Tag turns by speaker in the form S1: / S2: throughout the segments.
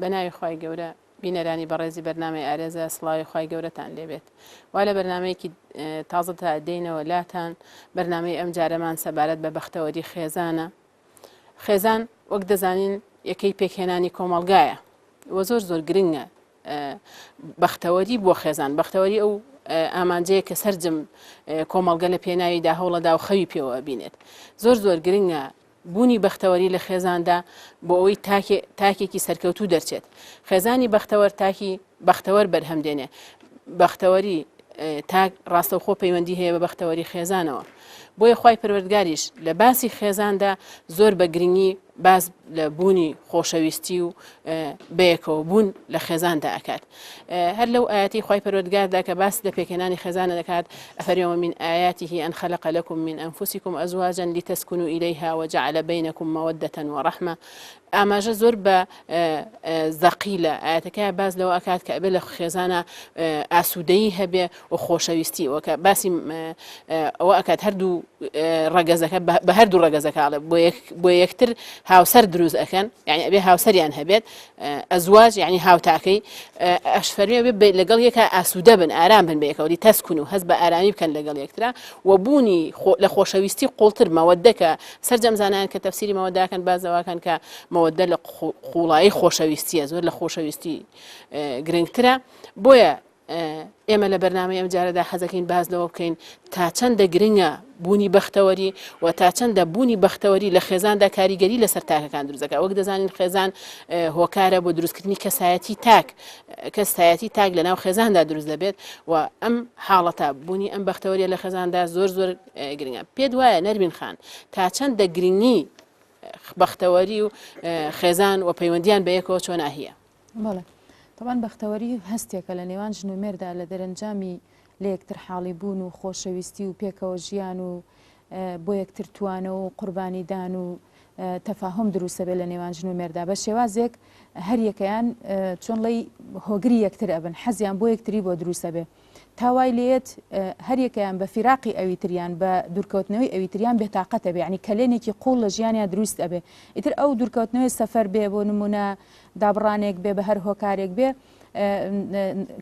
S1: بە ناوی خوای گەورە بینەرانی بەڕێزی بەرنامەی ئارێزە سڵاوی خوای گەورەتان لێبێت وا لە بەرنمەیەکی تازە تا دێینەوە لاتان بەرنمەی ئەم جارەمان سەبارەت بە بەختەوەری خێزانە خێزان وەک دەزانین یەکەی پێکهێنانی کۆمەڵگایە و زۆر زۆر گرنگە بەختەوەری بۆ خێزان بەختەوەری ئەو ئامانجەیە کە سەرجەم کۆمەڵگە لە پێناویدا هەوڵەدا و خەوی پێوە بینێت زۆر زۆر گرنگە بوونی بەختەوەری لە خێزاندا بۆ ئەوەی تاکێکی سەرکەوتوو دەرچێت. خێزانی بەختەوەر تاکی بەختەوەر بەرهەم دێنێ. بەختەوەری تاک ڕاستەوخۆ پەیوەندی هەیە بە بەختەوەری خێزانەوە. بۆیە خوای پەروەردگاریش لە باسی خێزاندا زۆر بە گرنگی باس لە بوونی خۆشەویستی و بەیەکەوە بوون لە خێزاندا ئەکات. هەر لەو ئایەتی خوای پەروەردگاردا کە باس لە پێکهێنانی خێزانە دەکات ئەفەرمێ ومن آیاته ان خلق لکم من انفسکم ازواجا لتسکنوا الیها وجعل بینکم مودة ورحمە ئاماژە زۆر بە زەقی لە ئاەتەکە باز لەوە ئەکات کە ئەبێ لە خێزانە ئاسوودەیی هەبێ و خۆشەویستی وەکە باسی ئەوە ئەکات هەردوو ڕەگەزەکە بە هەردوو ڕەگەزەکە ئەڵێ بۆ یەکتر هاوسەر دروست ئەکەن یعنی ئەبێ هاوسەریان هەبێت ئەزواج یعنی هاوتاکەی ئەشفەرمی ئەبێ لەگەڵ یەکە ئاسوودە بن ئارام بن بەیەکەوە دی تەسکون و هەست بە ئارامی بکەن لەگەڵ یەکترا و بوونی لە خۆشەویستی قوڵتر مەوەدەکە سەرجەم زانایان کە تەفسیری مەوەداکەن باس لەوەکەن کە مەوەدە لە قوڵایی خۆشەویستیە زۆر لە خۆشەویستی گرنگترە بۆیە ئێمە لە بەرنامەی ئەمجارەدا حەزەکەین باس لەوە بکەین تا چەندە گرنگە بوونی بەختەوەری و تا چەندە بوونی بەختەوەری لە خێزاندا کاریگەری لەسەر تاکەکان دروست دەکات وەک دەزانین خێزان هۆکارە بۆ دروستکردنی کەسایەتی تاک کەسایەتی تاک لە ناو خێزاندا دروست دەبێت و ئەم حاڵەتە بوونی ئەم بەختەوەریە لە خێزاندا زۆر زۆر گرنگە پێت وایە نەرمین خان تا چەندە گرنگی بەختەوەری و خێزان و پەیوەندیان بەیەکەوە چۆناهیە؟
S2: بەڵێ تەبعەن بەختەوەری هەستێکە لە نێوان ژن و مێردا لە دەرەنجامی لە یەکتر حاڵی بوون و خۆشەویستی و پێکەوە ژیان و بۆ یەکتر توانەوە و قوربانیدان و تەفاهۆم دروستە بێ لە نێوان ژن و مێردا بە شێوازێک هەریەکەیان چۆن ڵی هۆگری یەکتر ئەبن حەزیان بۆ یەکتری بۆ دروستە بێ تا وای لێیەت هەریەکەیان بە فیراقی ئەوی تریان بە دوورکەوتنەوەی ئەوی تریان بێتاقەت ئەبێ یعنی کەلێنێکی قوڵ لە ژیانیا دروست ئەبێ ئیتر ئەو دوورکەوتنەوەی سەفەر بێ بۆ نمونە دابڕانێک بێ بە هەر هۆکارێک بێ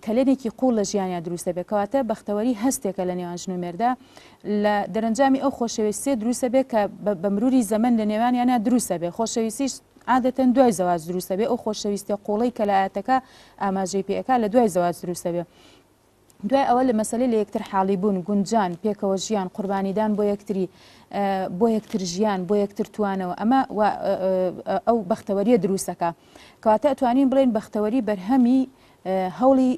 S2: کەلێنێکی قوڵ لە ژیانیا دروست دەبێت کەواتە بەختەوەری هەستێکە لە نێوان ژن و مێردا لە دەرەنجامی ئەو خۆشەویستیە دروستە بێ کە بە مروری زەمن لە نێوانیانە دروستە بێ خۆشەویستیش عادەتەن دوای زەواج دروستە بێ ئەو خۆشەویستیە قوڵەی کە لە ئاەتەکە ئاماژەی پێ ئەکا لە دوای زەواج دروستە بێ دوای ئەوە لە مەسەلەی لە یەکتر حاڵی بوون، گونجان، پێکەوە ژیان، قوربانیدان بۆ یەکتری، بۆ یەکتر ژیان، بۆ یەکتر توانەوە، ئەمە ئەو بەختەوەریە دروستەکە. کەواتە ئەتوانین بڵێین بەختەوەری بەرهەمی هەوڵی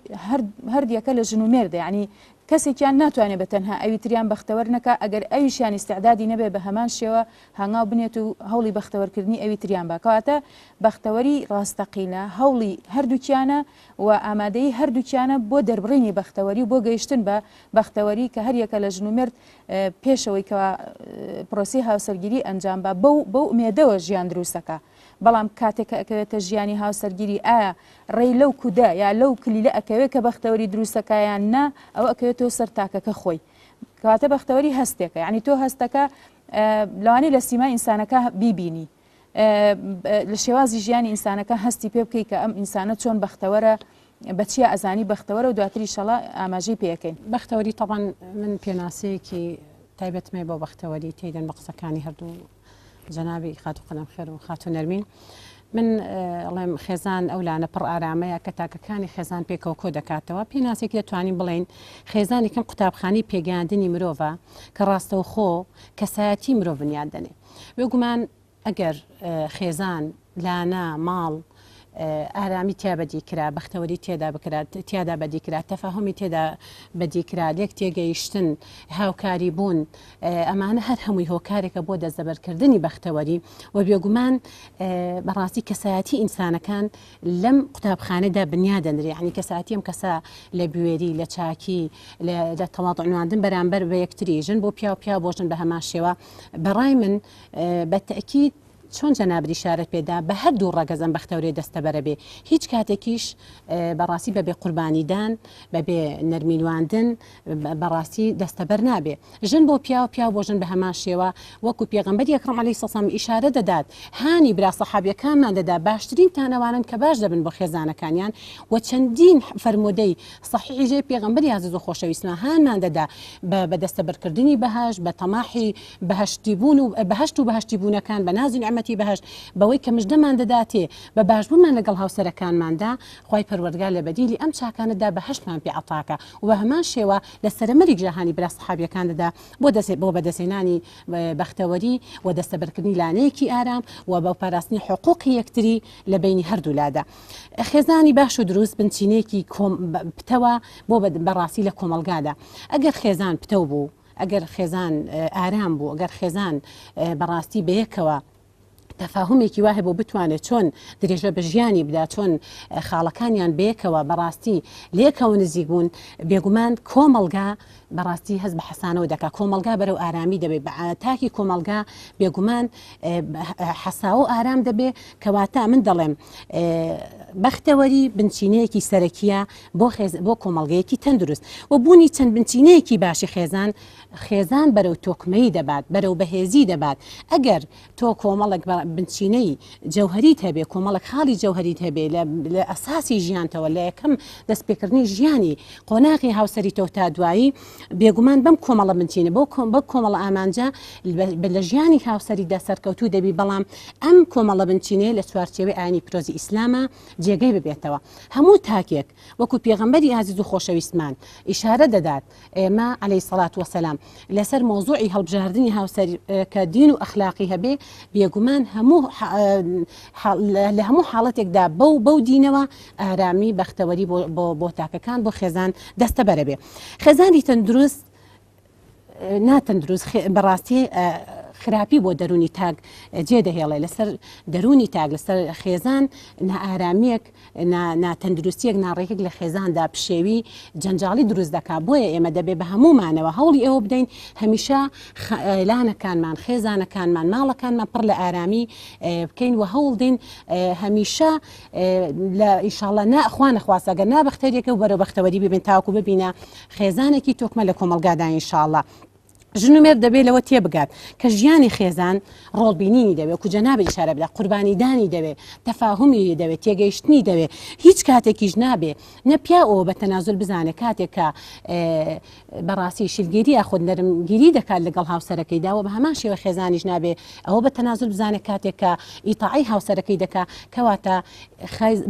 S2: هەردیەکە لە ژن و مێردە، یعنی کەسێکیان ناتوانێت بە تەنها ئەوی تریان بەختەوەر نەکا ئەگەر ئەویشیان ئیستعدادی نەبێ بە هەمان شێوە هەنگاو بنێت و هەوڵی بەختەوەرکردنی ئەوی تریان با. کەواتە بەختەوەری ڕاستەقینە هەوڵی هەردووکیانە و ئامادەیی هەردووکیانە بۆ دەربڕینی بەختەوەری و بۆ گەیشتن بە بەختەوەری کە هەریەکە لە ژن و مێرد پێشەوەی کەوا پرۆسەی هاوسەرگیری ئەنجام با بەو بەو ئومێدەوە ژیان دروستەکا بەڵام کاتێک کە ئەکەوێتە ژیانی هاوسەرگیری ئایا ڕێی لەو کودە یا لەو کلیلە ئەکەوێت کە بەختەوەری دروستەکا یان نا ئەوە ئەکەوێتەوە سەر تاکەکە خۆی کەواتە بەختەوەری هەستێکە یعنی تۆ هەستەکە لەوانەیە لە سیمای ئینسانەکە بیبینی لە شێوازی ژیانی ئینسانەکە هەستی پێ بکەی کە ئەم ئینسانە چۆن بەختەوەرە بە چیا ئەزانی بەختەوەرە و دواتری شەڵا ئاماژەی پێەکەین.
S3: بەختەوەری تەبعەن من پێناسەیەکی تایبەتمەیە بۆ بەختەوەری تێیدەن بە قسەکانی هەردوو جەنابی خاتوو قەلەم خێر و خاتوو نەرمین من ئەڵێم خێزان ئەو لانە پڕ ئارامەیە کە تاکەکانی خێزان پێکەوە کۆ دەکاتەوە پێناسێکی دەتوانین بڵێین خێزان یەکەم قوتابخانەی پێگەیاندنی مرۆڤە کە ڕاستەوخۆ کەسایەتی مرۆڤ بنیات دەنێ بێگومان ئەگەر خێزان، لانە، ماڵ، ئارامی تیا بەدی کرا، بەختەوەری تێدا بکرا، تیادا بەدی کرا، تەفاهومی تێدا بەدی کرا، لێک تێگەیشتن، هاوکاری بوون، ئەمانە هەر هەمووی هۆکارێکە بۆ دەستەبەرکردنی بەختەوەری و بێگومان بەڕاستی کەسایەتی ئینسانەکان لەم قوتابخانەدا بنیا دەنرێ، یعنی کەسایەتی ئەم کەسە لە بوێری، لە چاکی، لە تەواضع نواندن بەرامبەر بە یەکتری، ژن بۆ پیاو، پیاو بۆ ژن بە هەمان شێوە، بە ڕای من بە تەئکید. چۆن جەنابت ئیشارەت پێدا بە هەردوو ڕەگەز ئەم بەختەوەریە دەستەبەرە بێ هیچ کاتێکیش بەڕاستی بەبێ قوربانیدان بەبێ نەرمی نواندن بەڕاستی دەستەبەر نابێ ژن بۆ پیاو پیاو بۆ ژن بە هەمان شێوە وەکو پێغەمبەری ئەکرەم عەلەیهی سەلام ئیشارە دەدات هانی برا سەحابیەکانمان دەدا باشترینتان ئەوانەن کە باش دەبن بۆ خێزانەکانیان و چەندین فەرموودەی سەحیحی ژێ پێغەمبەری ئازیز و خۆشەویستمان هانمان دەدا بە بە دەستەبەرکردنی بەهەشت بە تەماحی بەهەشتی بوون و بەهەشت و بەهەشتی بوونەکان بە ناز و نیعمەتی بەهەشت بەوەی کە مژدەمان دەداتێ بە باشبوونمان لەگەڵ هاوسەرەکانماندا خوای پەروەردگار لە بەدیلی ئەم چاکانەدا بەهەشتمان پێ عەتاکا و بە هەمان شێوە لە سەرەمەریک ژاهانی برا سەحابیەکان دەدا بۆ دەست بۆ بەدەستهێنانی بەختەوەری و دەستەبەرکردنی لانەیەکی ئارام و بە پاراستنی حقوقی یەکتری لە بەینی هەردوولادا. خێزانی باش و دروست بنچینەیەکی کۆم پتەوە بۆ بەڕاستی لە کۆمەڵگادا. ئەگەر خێزان پتەو بوو، ئەگەر خێزان ئارام بوو، ئەگەر خێزان بەڕاستی بەیەکەوە تەفاهومێکی وا هەبوو بتوانێت چۆن درێژە بە ژیانی بدا چۆن خاڵەکانیان بەیەکەوە بەڕاستی لێکەوە نزیک بوون بێگومان کۆمەڵگا بەڕاستی هەست بە حەسانەوە دەکا کۆمەڵگا بەرەو ئارامی دەبێت بە تاکی کۆمەڵگا بێگومان حەساوە و ئارام دەبێ کەواتە من دەڵێم بەختەوەری بنچینەیەکی سەرەکیە بۆ خێز بۆ کۆمەڵگەیەکی تەندروست و بوونی چەند بنچینەیەکی باشی خێزان خێزان بەرەو تۆکمەیی دەبات، بەرەو بەهێزی دەبات، ئەگەر تۆ کۆمەڵێک بنچینەی جەوهەریت هەبێ، کۆمەڵێک خاڵی جەوهەریت هەبێ لە ئەساسی ژیانتەوە، لە یەکەم دەستپێکردنی ژیانی قۆناغی هاوسەریتەوە تا دوایی، بێگومان بەم کۆمەڵە بنچینە، بەو کۆمەڵە ئامانجە لە ژیانی هاوسەریدا سەرکەوتوو دەبی، بەڵام ئەم کۆمەڵە بنچینەیە لە چوارچێوەی ئایینی پیرۆزی ئیسلاما جێگەی ببێتەوە. هەموو تاکێک وەکو پێغەمبەری ئازیز و خۆشەویستمان ئیشارە دەدات، ئێمە علیە الصلوە والسلام لەسەر مەوزوعی هەڵبژاردنی هاوسەر کە دین و ئەخلاقی هەبێ بێگومان هەموو لە هەموو حاڵەتێکدا بەو بەو دینەوە ئارامی بەختەوەری بۆ بۆ تاکەکان بۆ خێزان دەستەبەرە بێ خێزانی تەندروست ناتەندروست بەڕاستی خراپی بۆ دەرونی تاک جێ دەهێڵێ لەسەر دەرونی تاک لەسەر خێزان نائارامیەک ناتەندروستیەک ناڕێکێک لە خێزاندا پشێوی جەنجاڵی دروست دەکا بۆیە ئێمە دەبێ بە هەموومانەوە هەوڵی ئەوە بدەین هەمیشە لانەکانمان خێزانەکانمان ماڵەکانمان پڕ لە ئارامی بکەین و هەوڵ دەین هەمیشە لە ئیشاڵە ناخوا نەخواستەگە نابەختەریەکە و بەرەو بەختەوەری ببین تاوەکو ببینە خێزانێکی تۆکمە لە کۆمەڵگادا ئینشاڵڵا. ژن و مێرد دەبێت لەوە تێبگات کە ژیانی خێزان ڕۆڵ بینینی دەوێت وەکو جەنابت ئیشارە بدا قوربانیدانی دەوێت تەفاهومی دەوێت تێگەیشتنی دەوێت هیچ کاتێکیش نابێ نە پیاو ئەوە بە تەنازول بزانێت کاتێک کە بەڕاستی شلگیری یاخود نەرمگیری دەکات لەگەڵ هاوسەرەکەیدا و بە هەمان شێوە خێزانیش نابێ ئەوە بە تەنازول بزانێت کاتێک کە ئیتاعی هاوسەرەکەی دەکا کەواتە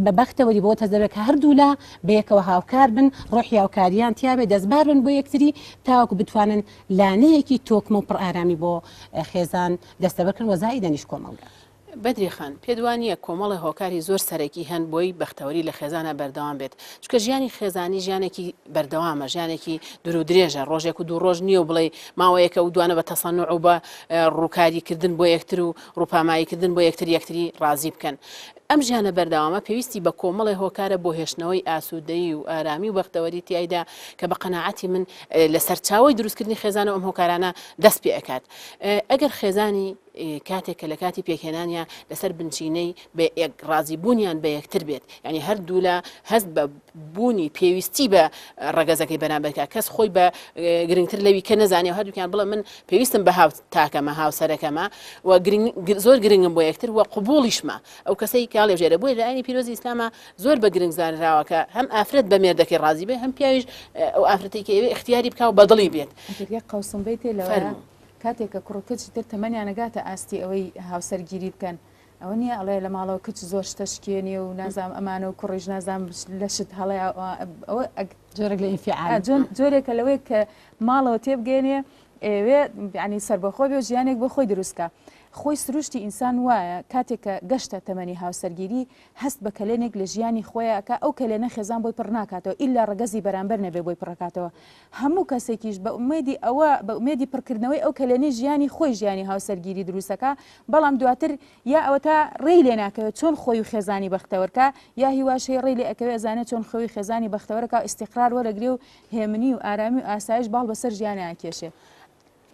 S3: بە بەختەوەری بۆ تەز دەبێت کە هەردوولا بەیەکەوە هاوکار بن ڕۆحی هاوکاریان تیاێ دەستبار بن بۆ یەکتری تاوەکو بتوانن لانەیەکی تۆکمە و پڕ ئارامی بۆ خێزان دەستەبەر کەن و زائیدەنیش کۆمەڵگا.
S1: بەدری خان، پێت وا نییە کۆمەڵێ هۆکاری زۆر سەرەکی هەن بۆی بەختەوەری لە خێزانا بەردەوام بێت؟ چونکە ژیانی خێزانی ژیانێکی بەردەوامە، ژیانێکی دوور و درێژە، ڕۆژێک و دوو ڕۆژ نییە و بڵێی ماوەیەکە و دوانە بە تەسەنوع و بە ڕووکاری کردن بۆ یەکتر و ڕووپامایی کردن بۆ یەکتر یەکتری ڕازی بکەن. ئەم ژیانە بەردەوامە پێویستی بە کۆمەڵێ هۆکارە بۆ هێشتنەوەی ئاسوودەیی و ئارامی و بەختەوەری تیایدا کە بە قەناعەتی من لە سەرچاوەی دروستکردنی خێزانەوە ئەم هۆکارانە دەست پێ ئەکات. ئەگەر خێزانی کاتێک کە لە کاتی پێکهێنانیا لەسەر بنچینەی بە یەک ڕازی بوونیان بە یەکتر بێت یعنی هەردوولا هەست بە بوونی پێویستی بە ڕەگەزەکەی بەرامبەرکە کەس خۆی بە گرنگتر لەوی کە نەزانێ و هەردووکیان بڵێ من پێویستم بە هاو تاکەمە هاوسەرەکەمە و زۆر گرنگم بۆ یەکتر و قوبوڵیشمە ئەو کەسەی کاڵێ ژێرە بۆیە لە ئاینی پیرۆزی ئیسلامە زۆر بە گرنگ زانراوە کە هەم ئافرەت بە مێردەکەی ڕازی بێ هەم پیاویش ئەو ئافرەتێکی ئەوێ اختیاری بکا و بەدڵی بێت.
S2: ئەگەر یەک قەوسم بەیتێ لەوەیە
S1: فەرموو.
S2: کاتێک کە کوڕ و کچ تر تەمەنیان ئەگاتە ئاستی ئەوەی هاوسەرگیری بکەن ئەوە نییە ئەڵێ لە ماڵەوە کچ زۆر شتە شکێنێ و نازانم ئەمانە و کوڕیش نازانم لە شت هەڵەیە ئەوە
S3: جۆرێک لە ئینفعال
S2: جۆرێکە لەوەی کە ماڵەوە تێبگەێنێ ئەوێ ینی سربەخۆ بێ و ژیانێک بۆ خۆی دروستکە خۆی سروشتی ئینسان وایە کاتێک کە گەشتە تەمەنی هاوسەرگیری هەست بە کەلێنێک لە ژیانی خۆیان ئەکا ئەو کەلێنە خێزان بۆی پڕ ناکاتەوە ئیلا ڕەگەزی بەرامبەر نەبێ بۆی پڕکاتەوە هەموو کەسێکیش بە ئومێدی ئەوە بە ئومێدی پڕکردنەوەی ئەو کەلێنەی ژیانی خۆی ژیانی هاوسەرگیری دروستەکا بەڵام دواتر یا ئەوەتا ڕێی لێ ناکەوێت چۆن خۆی و خێزانی بەختەوەرکا یا هیواش هەیە ڕێی لێ ئەکەوێ ئەزانێ چۆن خۆی و خێزانی بەختەوەرەکا و ئیستیقرار وەرەگرێ و هێمنی و ئارامی و ئاسایش باڵ بەسەر ژیانیان کێشێ.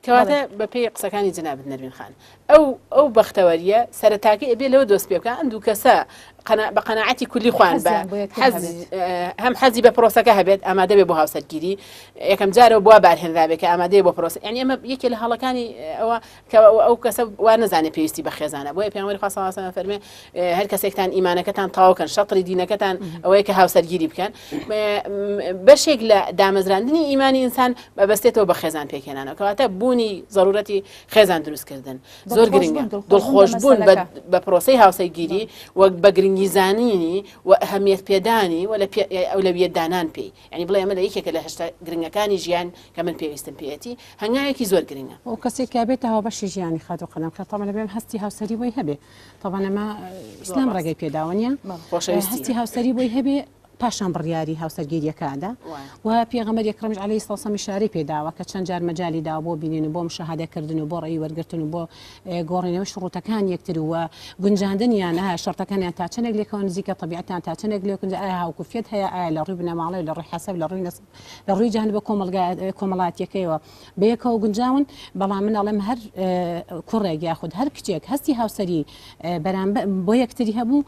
S1: کەواتە بە پێی قسەکانی جەنابت نەرمین خان ئەو ئەو بەختەوەریە سەرەتاکەی ئەبێ لەوە دۆست پێ بکە ئەم دوو کەسە بە قەناعەتی کولی خوان بە هەم حەزی بە پرۆسەکە هەبێت ئامادە بێ بۆ هاوسەرگیری یەکەم جارەوە بووە بارهێنرابێ کە ئامادەیە بۆ پرۆسە یعنی ئەمە یەکێ لە هەڵەکانی ئەوە کە ئەو کەسە وا نەزانێ پێویستی بە خێزانە بۆیە پێغەمبەری خوا صلی الله علیه و سلم فەرمێ هەر کەسێکتان ئیمانەکەتان تەواو کەن شەتری دینەکەتان ئەوەیە کە هاوسەرگیری بکەن بەشێک لە دامەزراندنی ئیمانی ئینسان بەبەستێتەوە بە خێزان پێکهێنانەوە کەواتە بوونی زەرورەتی خێزان دروستکردن زۆر گرنگە دڵخۆشبوون بە پرۆسەی هاوسەرگیری وەک بە گرنگی زانینی و ئەهمیەت پێدانی و لە ئەولەویەت دانان پێی یانی بڵێ ئەمە لە یەکێکە لە هەشتە گرنگەکانی ژیان کە من پێویستم پێیەتی، هەنگاوێکی زۆر گرنگە.
S3: ئەو کەسێک کە بێتە هاوبەشی ژیانی خاتوو قەدەم خێر تەبعەن ئەبێ هەستی هاوسەری بۆی هەبێ تەبعەن ئەمە ئیسلام ڕێگەی پێداوە نییە
S1: خۆشەویستی
S3: هەستی هاوسەری بۆی هەبێ پاشان بڕیاری هاوسەرگیریەکە ئەدا و پێغەمبەری ئەکرەمیش عەلەیهی سڵاو وسلام ئیشارەی پێداوە کە چەند جار مەجالی داوە بۆ بینین و بۆ مشاهدەکردن و بۆ ڕێی وەرگرتن و بۆ گۆڕینەوەی شڕوتەکان یەکتر و گونجاندنیان ئایا شەرتەکانیان تا چەندێک لێکەوە نزیکە تەبیعەتیان تا چەندێک لێک گونجا ئایا هاوکوفیەت هەیە ئایا لە ڕووی بنەماڵەی لە ڕووی حەسەب لە ڕووی نەسب لە ڕووی جانبە کۆمەڵگا کۆمەڵاتیەکەیەوە بەیەکەوە گونجاون بەڵام من ئەڵێم هەر کوڕێک یاخود هەر کچێک هەستی هاوسەری بەرامبەر بۆ یەکتری هەبوو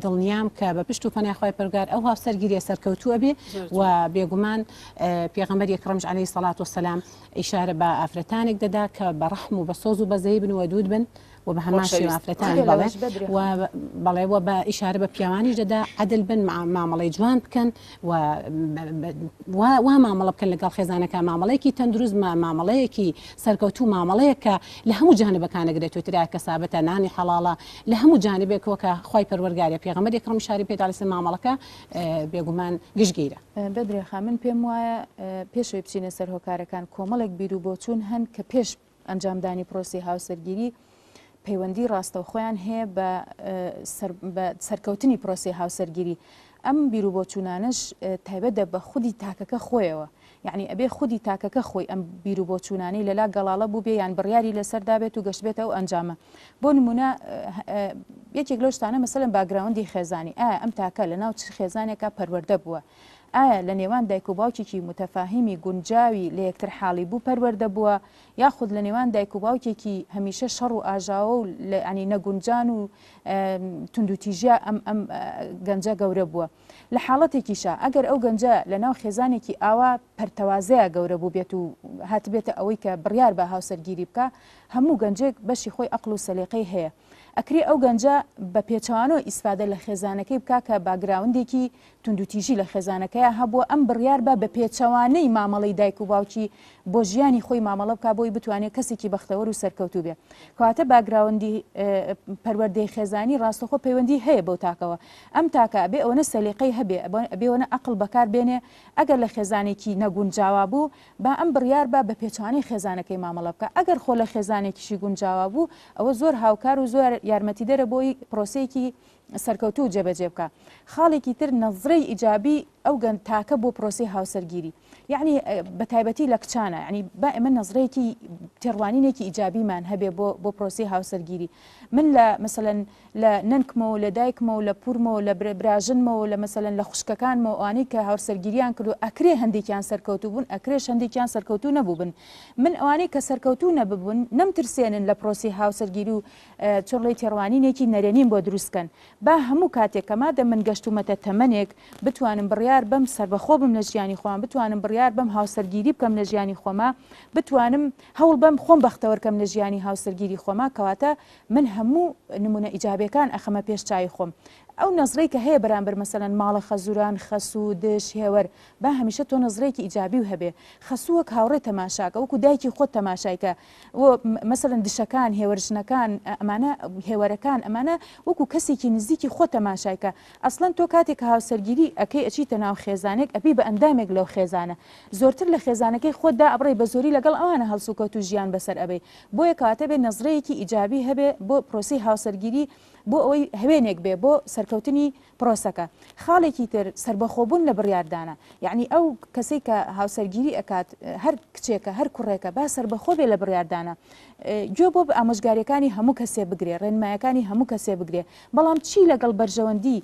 S3: دڵنیام کە بە پشت و پەنای خوای پەروەردگار ئەو هاوسەرگیریە سەرکەوتوو ئەبێ و بێگومان پێغەمبەری ئەکرەمیش عەلەیهی سەڵات وسەلام ئیشارە بە ئافرەتانێک دەدا کە بە ڕەحم و بە سۆز و بەزەیی بن و ودود بن و بە هەمان شێوە ئافرەتانی بەڵێ و بەڵێ و بە ئیشارە بە پیاوانیش دەدا عەدل بن مامەڵەی جوان بکەن و وا مامەڵە بکەن لەگەڵ خێزانەکە مامەڵەیەکی تەندروست مامەڵەیەکی سەرکەوتوو مامەڵەیەک کە لە هەموو جانبەکان ئەگرێت و ترا کەسابەتە نانی حەڵاڵە لە هەموو جانبێک وەکە خوای پەروەرگارە پێغەمبەری ئەکرەم ئیشارەی پێدا لەسەر مامەڵەکە بێگومان گشتگیرە.
S2: بەدرێخا من پێم وایە پێش ئەوەی بچینە سەر هۆکارەکان کۆمەڵێک بیروبۆچوون هەن کە پێش ئەنجامدانی پرۆسەی هاوسەرگیری پەیوەندی ڕاستەوخۆیان هەیە بە سەرکەوتنی پرۆسەی هاوسەرگیری ئەم بیروبۆچوونانەش تایبەتە بە خودی تاکەکە خۆیەوە یعنی ئەبێ خودی تاکەکە خۆی ئەم بیروبۆچوونانەی لەلا گەڵاڵە بووبێ یان بڕیاری لەسەر دابێت و گەشتبێتە ئەو ئەنجامە بۆ نمونە یەکێک لەو شتانە مەسەلەن background ی خێزانی ئایا ئەم تاکە لە ناو چ خێزانێکا پەروەردە بووە ئایا لە نێوان دایک و باوکێکی متەفاهیمی گونجاوی لە یەکتر حاڵی بوو پەروەردە بووە یاخود لە نێوان دایک و باوکێکی هەمیشە شەڕ و ئاژاوە و ینی نەگونجان و توندوتیژیا ئەم ئەم گەنجە گەورە بووە لە حاڵەتێکیشا ئەگەر ئەو گەنجە لە ناو خێزانێکی ئاوا پەرتەوازەیا گەورە بووبێت و هاتبێتە ئەوەی کە بڕیار بە هاوسەرگیری بکا، هەموو گەنجێک بەشی خۆی ئەقڵ و سەلیقەی هەیە. ئەکرێ ئەو گەنجە بە پێچەوانەوە ئیسفادە لە خێزانەکەی بکا کە background ێکی توندوتیژی لە خێزانەکەیا هەبووە، ئەم بڕیار با بە پێچەوانەی مامەڵەی دایک و باوکی بۆ ژیانی خۆی مامەڵە بکا بۆی بتوانێ کەسێکی بەختەوەر و سەرکەوتوو بێ. کەواتە background ی پەروەردەی خێزانی ڕاستەوخۆ پەیوەندی هەیە بەو تاکەوە. ئەم تاکە ئەبێ ئەوەنە سەلیقەی هەبێ، ئەبێ ئەوەنە ئەقڵ بەکار بێنێ، ئەگەر لە خێزانێکی نەگونجاوا بوو، با ئەم بڕیار با بە پێچەوانەی خێزانەکەی مامەڵە بکا، ئەگەر خۆ لە خێزانێکیشی گونجاوا بوو، ئەوە زۆر هاوکار و زۆر یارمەتیدەرە بۆی پرۆسەیەکی سەرکەوتوو جێبەجێ بکا. خاڵێکی تر نەزرەی ئیجابی ئەو گەن تاکە بۆ پرۆسەی هاوسەرگیری یەعنی بە تایبەتی لە کچانە یەعنی با ئێمە نەزرەیەکی تێڕوانینێکی ئیجابیمان هەبێ بۆ بۆ پرۆسەی هاوسەرگیری من لە مەسەلەن لە نەنکمەوە لە دایکمەوە لە پورمەوە لە براژنمەوە لە مەسەلەن لە خوشکەکانمەوە ئەوانەی کە هاوسەرگیریان کردو ئەکرێ هەندێکیان سەرکەوتوو بوون ئەکرێش هەندێکیان سەرکەوتوو نەبووبن من ئەوانەی کە سەرکەوتوو نەببوون نەمترسێنن لە پرۆسەی هاوسەرگیری و چۆن ڵێی تێڕوانینێکی نەرێنیم بۆ دروست کەن با هەموو کاتێک کە مادەم من گەشتومەتە تەمەنێک بتوانم بڕیار بەم سەربەخۆ بم لە ژیانی خۆم بتوانم بڕیار بەم هاوسەرگیری بکەم لە ژیانی خۆما بتوانم هەوڵ بەم خۆم بەختەوەر کەم لە ژیانی هاوسەرگیری خۆما کەواتە من هەموو نمونە ئیجابیەکان ئەخەمە پێش چاوی خۆم ئەو نەزرەی کە هەیە بەرامبەر مەسەلەن ماڵە خەزوران خەسوو دش هێوەر با هەمیشە تۆ نەزرەیەکی ئیجابیو هەبێ خەسوو وەک هاوڕێ تەماشاکە وەکو دایکی خۆت تەماشای کە و مەسەلەن دشەکان هێوەرژنەکان ئەمانە هێوەرەکان ئەمانە وەکو کەسێکی نزیکی خۆت تەماشای کە ئەسڵەن تۆ کاتێک کە هاوسەرگیری ئەکەی ئەچیتە ناو خێزانێک ئەبی بە ئەندامێک لەو خێزانە زۆرتر لە خێزانەکەی خۆت دائەبڕێی بە زۆری لەگەڵ ئەوانە هەڵسوکەوت و ژیان بەسەر ئەبەی بۆیە کەواتە بێ نەزرەیەکی ئیجابی هەبێ بۆ پرۆسەی هاوسەرگیری. بۆ ئەوەی هەوێنێک بێ بۆ سەرکەوتنی پرۆسەکە. خاڵێکی تر سەربەخۆبوون لە بڕیاردانە. یەعنی ئەو کەسەی کە هاوسەرگیری ئەکات هەر کچێکە هەر کوڕێکە با سەربەخۆ بێ لە بڕیاردانە. گوێ بۆ ئامۆژگاریەکانی هەموو کەسێ بگرێ، ڕێنمایەکانی هەموو کەسێ بگرێ، بەڵام چی لەگەڵ بەرژەوەندی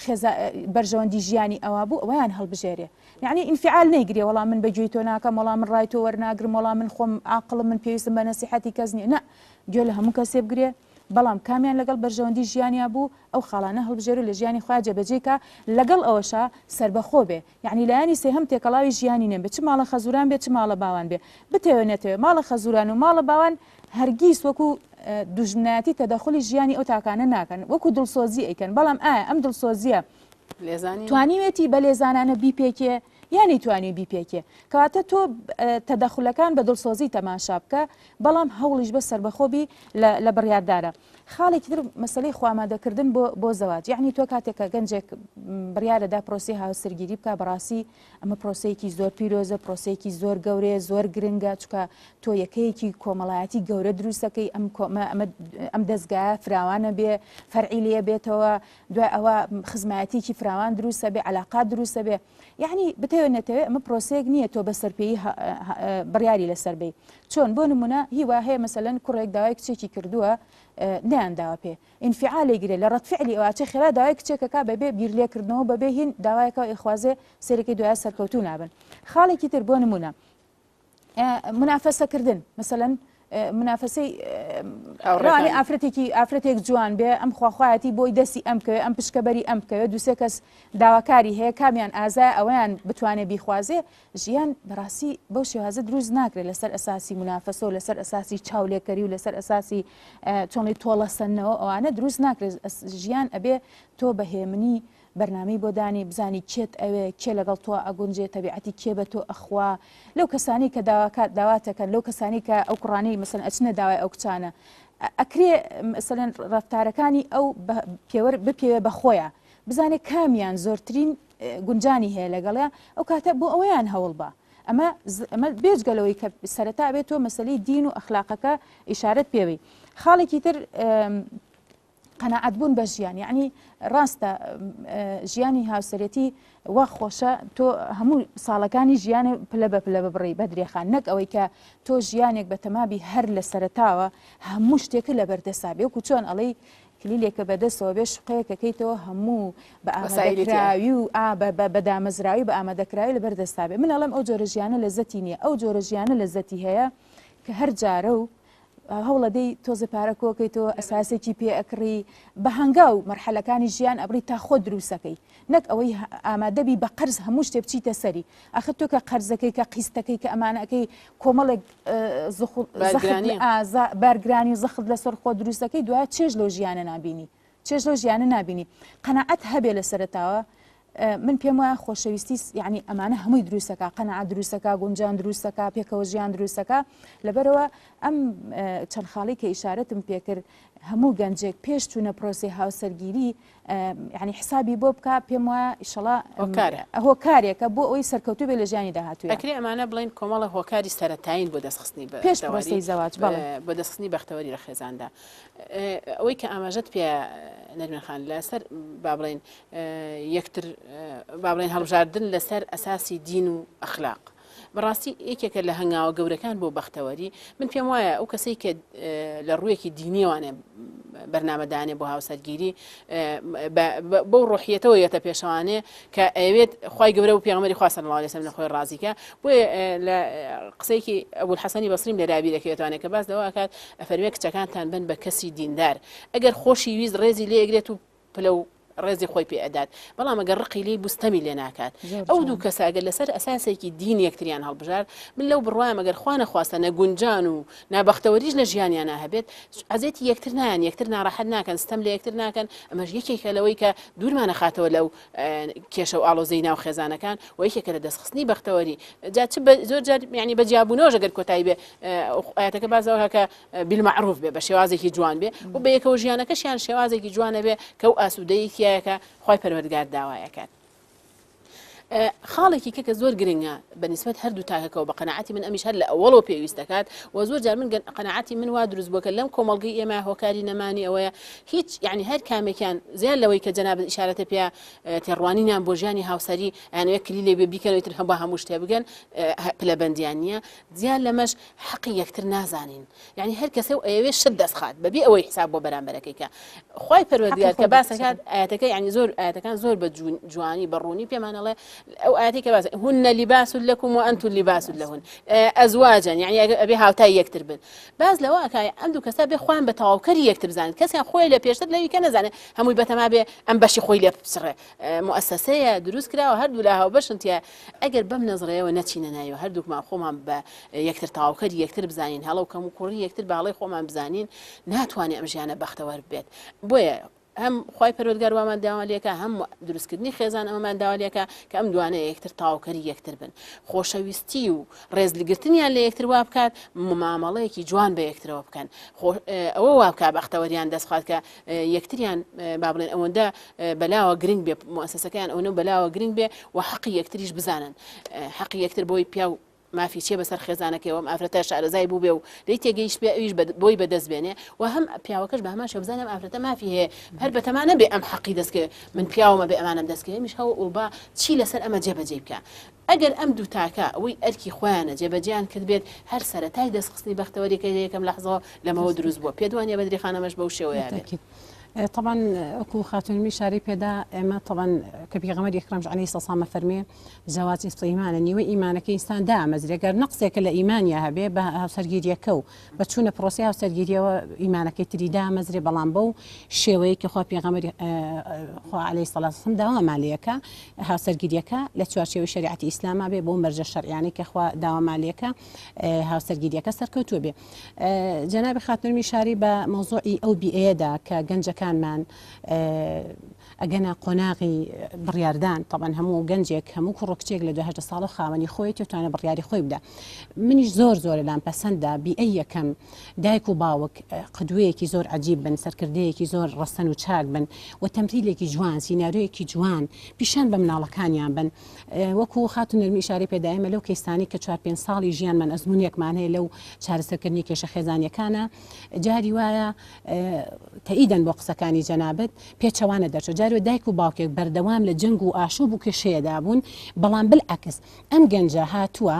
S2: خێزا بەرژەوەندی ژیانی ئەوا بوو ئەوەیان هەڵبژێرێ. یەعنی ئینفعال نەیگرێ وەڵا من بە گوێی تۆ ناکەم، وەڵا من ڕای تۆ وەرناگرم، وەڵا من خۆم عاقڵم من پێویستم بە نەسیحەتی کەس نییە. نا گوێ لە هەموو کەسێ بگرێ، بەڵام کامیان لەگەڵ بەرژەوەندی ژیانیا بوو ئەو خاڵانە هەڵبژێرو لە ژیانی خۆیا جێبەجێی کا لەگەڵ ئەوەشا سەربەخۆ بێ یەعنی لایەنی سێهەم تێکەڵاوی ژیانی نەبێ چ ماڵە خەزوران بێ چ ماڵە باوان بێ بتەوێ نەتەوێ ماڵە خەزوران و ماڵە باوان هەرگیز وەکو دوژمنایەتی تەدەخولی ژیانی ئەو تاکانە ناکەن وەکو دڵسۆزی ئەیکەن بەڵام ئایا ئەم دڵسۆزیە توانیوێتی بە لێزانانە بیپێکێ یا نەیتوانیوە بیپێکێ؟ کەواتە تۆ تەدەخولەکان بە دڵسۆزی تەماشا بکە، بەڵام هەوڵیش بە سەربەخۆ بی لە بڕیاردانە. خاڵێکی تر مەسەلەی خۆئامادەکردن بۆ بۆ زەواج، یەعنی تۆ کاتێک کە گەنجێک بڕیارەدا پرۆسەی هاوسەرگیری بکا، بەڕاستی ئەمە پرۆسەیەکی زۆر پیرۆزە، پرۆسەیەکی زۆر گەورەیە، زۆر گرنگە، چونکە تۆ یەکەیەکی کۆمەڵایەتی گەورە دروستەکەی، ئەم کۆمە ئەمە ئەم دەزگایە فراوانە بێ، فەرعی لێ بێتەوە، دوای ئەوە خزمایەتیەکی فراوان دروست ئەبێ عەلاقات دروست ئەبێ یعنی بتەوێ نەتەوێ ئەمە پرۆسەیەک نییە تۆ بە سەرپێی بڕیاری لەسەر بی چۆن بۆ نمونە هیوا هەیە مەسەلەن کوڕێک داوای کچێکی کردووە نیان داوە پێ ئینفعالێ گرێ لە ڕەت فعلی ئەوچێ خێرا داوای کچێکەکە بەبێ بیر لێکردنەوە بەبێ هین داوایەکە ئیخوازێ سەرەکەی دوای سەرکەوتوو نابن خاڵێکی تر بۆ نمونە منافەسەکردن مەسەلەن منافەسەی ڕوانێ ئافرەتێکی ئافرەتێک جوان بێ ئەم خواخوایەتی بۆی دەستی ئەم بکەوێ ئەم پشکەبەری ئەم بکەوێ دوسێ کەس داواکاری هەیە کامیان ئازای ئەویان بتوانێ بیخوازێ ژیان بەڕاستی بەو شێوازە دروست ناکرێت لەسەر ئەساسی منافەسە و لەسەر ئەساسی چاولێکەری و لەسەر ئەساسی چۆنی تۆڵەسەندنەوە ئەوانە دروست ناکرێت ژیان ئەبێ تۆ بە هێمنی بەرنامەی بۆ دانی بزانی کێت ئەوێ کێ لەگەڵ تۆ ئەگونجێ تەبیعەتی کێ بە تۆ ئەخوا لەو کەسانی کە داواکات داواتەکەن لەو کەسانی کە ئەو کوڕانەی مەسەن ئەچنە داوای ئەو کچانە ئەکرێ مەسەلەن ڕەفتارەکانی ئەو پێوەر بپێوێ بە خۆیان بزانێ کامیان زۆرترین گونجانی هەیە لەگەڵیا ئەو کاتە بۆ ئەوەیان هەوڵ بە ئەمە ئەمە بێجگە لەوەی کە سەرەتا بێت تۆ مەسلەی دین و ئەخلاقەکە ئیشارەت پێوی خاڵێکی تر قەناعەت بوون بە ژیان یعنی ڕاستە ژیانی هاوسەرێتی وا خۆشە تۆ هەموو ساڵەکانی ژیان پلە بە پلە ببڕی بەدرێخان نەک ئەوەی کە تۆ ژیانێک بە تەمابی هەر لە سەرتاوە هەموو شتێکە لە بەردەسا بێ وەکو چۆن ئەڵێی کلیلێکە بەدەستەوە بێ شوقەیەکەکەیتەوە هەموو بە ئامادەکراوی و ئا بە دامەزراوی بە ئامادەکراوی لە بەردەستا بێ من ئەڵێم ئەو جۆرە ژیانە لەزەتی نییە ئەو جۆرە ژیانە لەزەتی هەیە کە هەر جارە و هەوڵەدەی تۆزێ پارە کۆکەیتەوە ئەساسێکی پێ ئەکڕی بە هەنگاو مەرحەلەکانی ژیان ئەبڕی تا خۆت دروستەکەی نەک ئەوەی ئامادەبی بە قەرز هەموو شتێ بچیتە سەری ئەخر تۆ کە قەرزەکەی کە قیستەکەی کە ئەمانەکەی کۆمەڵێک بارگرانی و زەخت لەسەر خۆ دروستەکەی دوای چێژ لەو ژیانە نابینی چێژ لەو ژیانە نابینی قەناعەت هەبێ لە سەرەتاوە من پێم وایە خۆشەویستی یعنی ئەمانە هەمووی دروستەکە قەناعەت دروستەکە گونجان دروستەکە پێکەوە ژیان دروستەکە لەبەرەوە ئەم چەند خاڵی کە ئیشارەتم پێکرد هەموو گەنجێک پێش چوونە پرۆسی هاوسەرگیری یعنی حسابی بۆ بکە پێم وایە ئیشەڵا هۆکارێکە بۆ ئەوی سەرکەوتوو بێ لە ژیانی داهاتوو
S1: ئەکرێ ئەمانە بڵێن کۆمەڵە هۆکاری سەرەتایین بۆ دەستخستنی
S2: پێش پرۆسەی زەواج
S1: بۆ دەستخستنی بەختەوەری لە خێزاندا ئەوەی کە ئاماژەت پێ نەرمین خان لەسەر با بڵێین یەکتر با بڵێن هەڵبژاردن لەسەر ئەساسی دین و ئەخلاق بەڕاستی یەکێکە لە هەنگاوە گەورەکان بۆ بەختەوەری من پێم وایە ئەو کەسەی کە لە ڕوویەکی دینیوانێ بەرنامەدانێ بۆ هاوسەرگیری بەو ڕۆحیەتەوە یەتە پێشوانێ کە ئەوێت خی گەورە و پێغەمبەری خوا صلی الله علیه وسلم لە خۆی ڕازیکە بۆیە لە قسەیەکی ئەبولحەسەنی بەسریم لێرا بیرەکەوێتوانێت کە باس لەوە ئەکات ئەفەرمێ کچەکانتان بن بە کەسی دیندار ئەگەر خۆشی ویست ڕێزی لێ ئەگرێت و پلە و ڕێزی خۆی پێ ئەدات بەڵام ئەگەر ڕقی لێی بوو ستەمی لێ ناکات ئەو دوو کەسە ئەگەر لەسەر ئەساسێکی دین یەکتریان هەڵبژارد من لەو بڕوایم ئەگەر خوا نەخواستە نەگونجان و نابەختەوەریش لە ژیانیانا هەبێت ئەزێتی یەکتر نایەن یەکتر ناڕەحەت ناکەن ستەم لە یەکتر ناکەن ئەمەش یەکێکە لەوەی کە دوورمان ئەخاتەوە لەو کێشە و ئاڵۆزەی ناو خێزانەکان و یەکێکە لە دەستخستنی بەختەوەری جا چ زۆر جار یعنی بە جیابوونەوەش ئەگەر کۆتایی بێ ئاەتەکە بازەوە کە بالمعروف بێ بە شێوازێکی جوان بێ و بە یەکەوە ژیانەکەشیان شێوازێکی جوانە بێ کە و ئاسوودەیی تایەکە خوای پەروەردگار داوایەکات. خاڵێکی کە کە زۆر گرنگە بە نیسبەت هەردوو تاکەکەوە بە قەناعەتی من ئەمیش هەر لە ئەوەڵەوە پێویست دەکات و زۆر جار من قەناعەتی من وا دروست بووە کە لەم کۆمەڵگەی ئێمە هۆکاری نەمانی ئەوەیە هیچ یعنی هەر کامێکیان زیاد لەوەی کە جەنابت ئیشارەتە پێ تێڕوانینیان بۆ ژیانی هاوسەری ئەیانەوێت کلیلێک بێ بیکەنەوە ئیتر هەم بە هەموو شتێ بگەن پلەبەندیان نییە زیاد لەمەش حەقی یەکتر نازانین یعنی هەر کەسێ و ئەیەوێ شت دەستخات بەبێ ئەوەی حساب بۆ بەرامبەرەکەی کە خوای پەروەردگار کە باس دەکات ئاەتەکە یعنی زۆر ئاەتەکان زۆر بە جوانی بە ڕوونی پێمانەڵێ ئەو ئاەتی کە باس هن لباس لكم وأنتم لباس لهن أزواجا یعنی ئەبێ هاوتای یەکتر بن باز لەوە ئەکای ئەم دوو کەسە بێ خۆیان بە تەواوکەری یەکتر بزانن کەسیان خۆی لە پێشتر لەوی کە نەزانێت هەمووی بەتەما بێ ئەم بەشی خۆی لێ بچڕێ موئەسەسەیە دروست کراوە هەردوو لا هاوبەشن تیا ئەگەر بەم نەزڕەیەوە نەچینە ناوی هەردووکمان خۆمان بە یەکتر تەواوکەری یەکتر بزانین هەڵە و کەموکوڕی یەکتر بە هەڵەی خۆمان بزانین ناتوانێ ئەم ژیانە بەختەوەر بێت بۆیە هەم خوای پەروەردگار وامان داوا لێکا هەم دروستکردنی خێزان ئەمەمان داوا لێکا کە ئەم دوانە یەکتر تاوکەری یەکتر بن خۆشەویستی و ڕێزلگرتنیان لە یەکتر وا بکات مامەڵەیەکی جوان بە یەکترەوە بکەن ئەوە وا بکا بەختەوەریان دەستخوات کە یەکتریان با بڵێن ئەوەندە بەلاوە گرنگ بێ موسسەکەیان ئەوەنە بەلاوە گرنگ بێ و حەقی یەکتریش بزانن حەقی یەکتر بۆی پیاو مافی چیە بەسەر خێزانەکەیەوە ئەم ئافرەتە شارەزای بوو بێ و لێی تێگەیشت بێ ئەویش بۆی بەدەست بێنێ و هەم پیاوەکەش بە هەمان شێوە بزانێ ئەم ئافرەتە مافی هەیە هەر بەتەما نەبێ ئەم حەقی دەستکەوێ من پیاومە بێ ئەمانەم دەستکەوێ ئەمیش هەوڵ با چی لەسەر ئەمە جێبەجێی بکا ئەگەر ئەم دوو تاکە ئەوەی ئەرکی خۆیانە جێبەجێیان کردبێت هەر سەرەتای دەستخستنی بەختەوەریەکەی لە یەکەم لەحزەوە لەمەوە دروست بووە پێت وانیە بەدری خان ئەمەش بەو شێوەیە بێت؟
S3: تەبعەن وەکو خاتوون ئیشارەی پێدا ئێمە تەبعەن کە پێغەمبەری ئەکرەم عەلەیهی سەڵام ئەفەرموێ زەواج نصف ئیمانە نیوەی ئیمانەکەی ئینسان دامەزرێ گەر نەقسێکە لە ئیمانیا هەبێ بە هاوسەرگیریەکە و بە چوونە پرۆسەی هاوسەرگیریەوە ئیمانەکەی تری دامەزرێ بەڵام بەو شێوەیە کە خوا پێغەمبەری خوا عەلەیهی سەڵات وسلام داوامان لێکە هاوسەرگیریەکە لە چوارچێوەی شەریعەتی ئیسلاما بێ بۆ مەرجە شەرعیانەی کە خوا داوامان لێکە هاوسەرگیریەکە سەرکەوتوو بێ جەنابی خاتوون ئیشارەی بە مەوزوعی ئەو بیئەیەدا کە گەنجەکانمان ئەگەنە قۆناغی بڕیاردان تەبعەن هەموو گەنجێک هەموو کوڕ و کچێک لە 18 ساڵە خاوەنی خۆیەتی و توانە بڕیاری خۆی بدا منیش زۆر زۆر لام پەسەندە بیئەی یەکەم دایک و باوک قدوەیەکی زۆر عجیب بن سەرکردەیەکی زۆر ڕەسەن و چاک بن و تەمثیلێکی جوان سیناریۆیەکی جوان پیشان بە مناڵەکانیان بن وەکو خاتوو نەرمی ئیشارەی پێدا ئێمە لەو کەیسانەی کە چوار پێنج ساڵی ژیانمان ئەزموونێکمان هەیە لەو چارەسەرکردنی کێشە خێزانیەکانە جاری وایە تەئیدەن بۆ قسەکانی جەنابت پێچەوانە دەرچوو جاری دایک و باوکێک بەردەوام لە جەنگ و ئاشوب و کێشەیەدا بوون بەڵام بالعکس ئەم گەنجە هاتووە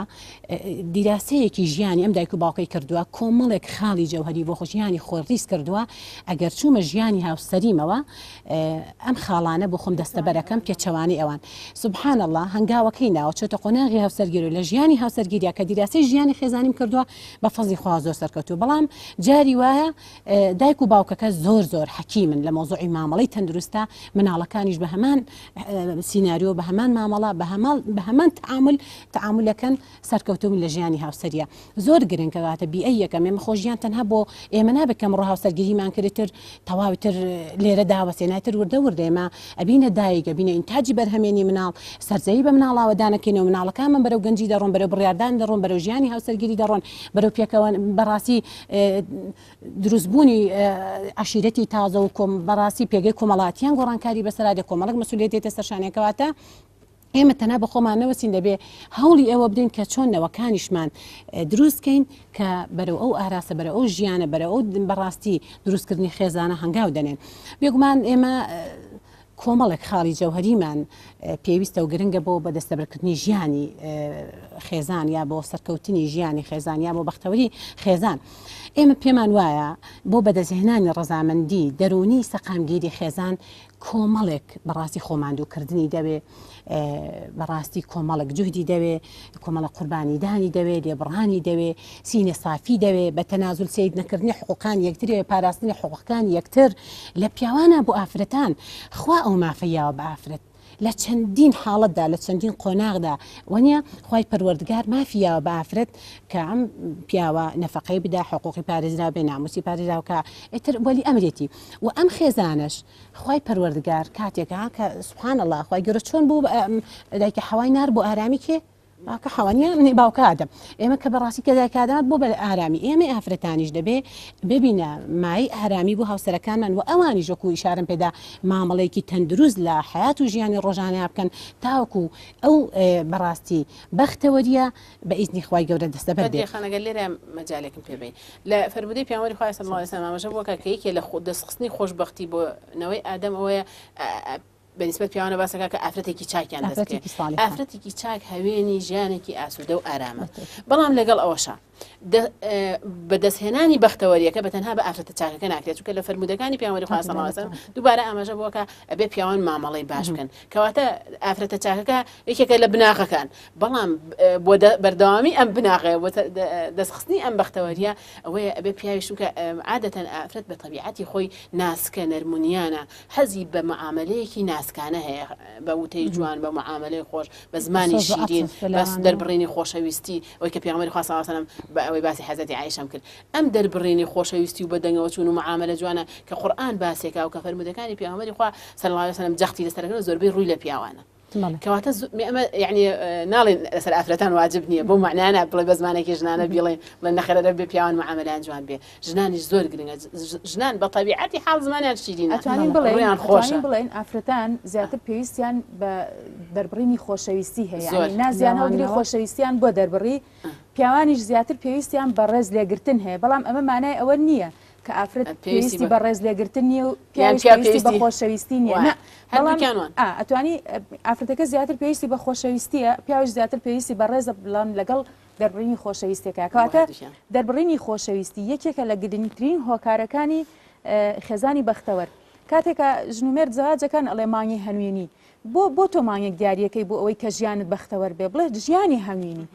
S3: دیراسەیەکی ژیانی ئەم دایک و باوکەی کردووە کۆمەڵێک خاڵی جەوهەری بۆ ژیانی خۆی ڕیز کردووە ئەگەر چوومە ژیانی هاوسەریمەوە ئەم خاڵانە بۆ خۆم دەستەبەرەکەم پێچەوانەی ئەوان سبحان اللە هەنگاوەکەی ناوە چۆتە قۆناغی هاوسەرگیری و لە ژیانی هاوسەرگیریا کە دیراسەی ژیانی خێزانیم کردووە بە فەزلی خوا زۆر سەرکەوتوو بەڵام جاری وایە دایک و باوکەکە زۆر زۆر حەکیمن لە مەوزوعی مامەڵەی تەندروستە مناڵەکانیش بە هەمان سیناریۆ بە هەمان مامەڵە بە هەمان بە هەمان تعامل تعاملەکەن سەرکەوتوو بن لە ژیانی هاوسەریە زۆر گرنگە کەواتە بیئەی یەکەم ئێمە خۆ ژیان تەنها بۆ ئێمە نابێت کە ئەمڕۆ هاوسەرگیریمان کرد تر تەواوی تر لێرە داوەسێ نایتر وردە وردە ئێمە ئەبینە دایک ئەبینە ئینتاجی بەرهەمێنی مناڵ سەرزەوی بە مناڵاوە دانەکەینەوە مناڵەکانمان بەرەو گەنجی دەڕۆن بەرەو بڕیاردان دەڕۆن بەرەو ژیانی هاوسەرگیری دەڕۆن بەرەو پێکەوە بەڕاستی دروستبوونی عەشیرەتی تازە و کۆم بەڕاستی پێگەی کۆمەڵاتیان گۆڕانکاری بەسەرا دێ کۆمەڵک مەسولیەت دێتە سەرشانیان کەواتە ئێمە تەنها بە خۆمان نەوەستین دەبێ هەوڵی ئەوە بدەین کە چۆن نەوەکانیشمان دروست کەین کە بەرەو ئەو ئاراستە بەرەو ئەو ژیانە بەرەو ئەو بەڕاستی دروستکردنی خێزانە هەنگاو دەنێن بێگومان ئێمە کۆمەڵێک خاڵی جەوهریمان پێویستە و گرنگە بۆ بەدەستەبەرکردنی ژیانی خێزان یا بۆ سەرکەوتنی ژیانی خێزان یا بۆ بەختەوەری خێزان ئێمە پێمان وایە بۆ بەدەستهێنانی ڕەزامەندی دەروونی سەقامگیری خێزان کۆمەڵێک بەڕاستی خۆماندووکردنی دەوێ، بەڕاستی کۆمەڵێک جوهدی دەوێ، کۆمەڵە قوربانیدانی دەوێ، لێبڕانی دەوێ، سینە سافی دەوێ، بە تەنازول سەیر نەکردنی حقوقانی یەکتری ئەوێ، پاراستنی حقوقەکانی یەکتر لە پیاوانە بۆ ئافرەتان، خوا ئەو مافەی یاوە بە ئافرەت لە چەندین حاڵەتدا لە چەندین قۆناغدا وەنیە خوای پەروەردگار مافی یاوە بە ئافرەت کە ئەم پیاوە نەفەقەی بدا حقوقی پارێزراو بێ ناموسی پارێزراو کە ئیتر وەلی ئەمرێتی و ئەم خێزانەش خوای پەروەردگار کاتێک ها کە سبحان اللە خوای گەورە چۆن بوو دایکە حەوای نار بۆ ئارامی کێ؟ باوکە حەوا نیە باوکە ئادەم ئێمە کە بەڕاستی کە دایک ئادەم بۆ بە ئارامی ئێمەی ئافرەتانیش دەبێ ببینە مای ئارامی بۆ هاوسەرەکانمان و ئەوانیش وەکو ئیشارەم پێدا مامەڵەیەکی تەندروست لە حیات و ژیانی ڕۆژانەیا بکەن تاوەکو ئەو بەڕاستی بەختەوەریە بە ئیزنی خوای گەورە دەستەبەر بێت.
S1: بەدرێ خان ئەگەر لێرە مەجالێکم پێ بەی لە فەرموودەی پێغەمبەری خوای صلی اللە علیە وسلم ئاماژە بووە کە یەکێ لە دەستخستنی خۆشبەختی بۆ نەوەی ئادەم ئەوەیە بە نیسبەت پیاوانە باس ئەکا کە ئافرەتێکی چاکیان دەست بکەوێ.
S3: ئافرەتێکی ساڵحە.
S1: ئافرەتێکی چاک هەوێنی ژیانێکی ئاسوودە و ئارامە. بەڵام لەگەڵ ئەوەشا بە دەستهێنانی بەختەوەریەکە بە تەنها بە ئافرەتە چاکەکە ناکرێت چونکە لە فەرموودەکانی پێغەمبەری خوا صلی اللە علیه وسلم دووبارە ئاماژە بۆ کە ئەبێ پیاوان مامەڵەی باش بکەن کەواتە ئافرەتە چاکەکە یەکێکە لە بناغەکان بەڵام بۆ بەردەوامی ئەم بناغەیە بۆ دەستخستنی ئەم بەختەوەریە ئەوەیە ئەبێ پیاوی چونکە عادەتەن ئافرەت بە تەبیعەتی خۆی ناسکە نەرمونیانە حەزی بە معامەلەیەکی ناسکانە هەیە، بە وتەی جوان، بە معامەلەی خۆش، بە زمانی شیرین، بە دەربڕینی خۆشەویستی، ئەوەی کە پێغەمبەری خوا صلی اللە علیە وسلم بە ئەوەی باسی حەزرەتی عائیشەم کرد، ئەم دەربڕینی خۆشەویستی و بە دەنگەوە چوون و معامەلە جوانە کە قورئان باسێکا و کە فەرموودەکانی پێغەمبەری خوا صلی اللە علیە وسلم جەختی لەسەر کردووە زۆربەی ڕووی لە پیاوانە. کەواتە ئەمە یعنی ناڵێن لەسەر ئافرەتان واجب نییە بۆ معنانە بڵێ بە زمانێکی ژنانە بیڵێن بڵێن نەخێرە دەبێ پیاوان معامەلەیان جوان بێ ژنانیش زۆر گرنگە ژنان بە تەبیعەتی حاڵ زمانیان شیرینە
S2: ئەتوانین بڵێین
S1: ڕوویان خۆشە
S2: ئەتوانین بڵێین ئافرەتان زیاتر پێویستیان بە دەربڕینی خۆشەویستی هەیە
S1: زۆر.
S2: یعنی نازیان هەڵگری
S3: لەوانەوە.
S2: خۆشەویستیان بۆ دەربڕی پیاوانیش زیاتر پێویستیان بە ڕێز لێگرتن هەیە بەڵام ئەمە مانای ئەوە نییە کە ئافرەت
S1: پێویستی
S2: پێویستی
S1: بە
S2: بە ڕێز لێگرتن نییە و
S1: یان
S2: پیاویش
S1: پیاو
S2: پێویستی بە
S1: پێویستی
S2: خۆشەویستی نییە
S1: وایە
S2: نا بەڵام
S1: هەردووکیان وان
S2: ئا ئەتوانی ئافرەتەکە زیاتر پێویستی بە خۆشەویستیە پیاویش زیاتر پێویستی بە ڕێزە بەڵام لەگەڵ دەربڕینی خۆشەویستێکە کەواتە دەربڕینی خۆشەویستی یەکێکە لە گرنگترین هۆکارەکانی خێزانی بەختەوەر کاتێکە ژن و مێرد زەواجەکان ئەڵێ مانگی هەنوینی بۆ بۆ تۆ مانگێک دیارەکەی بۆ ئەوەی کە ژیانت بەختەوەر بێ بڵێ ژیانی هەنگوینی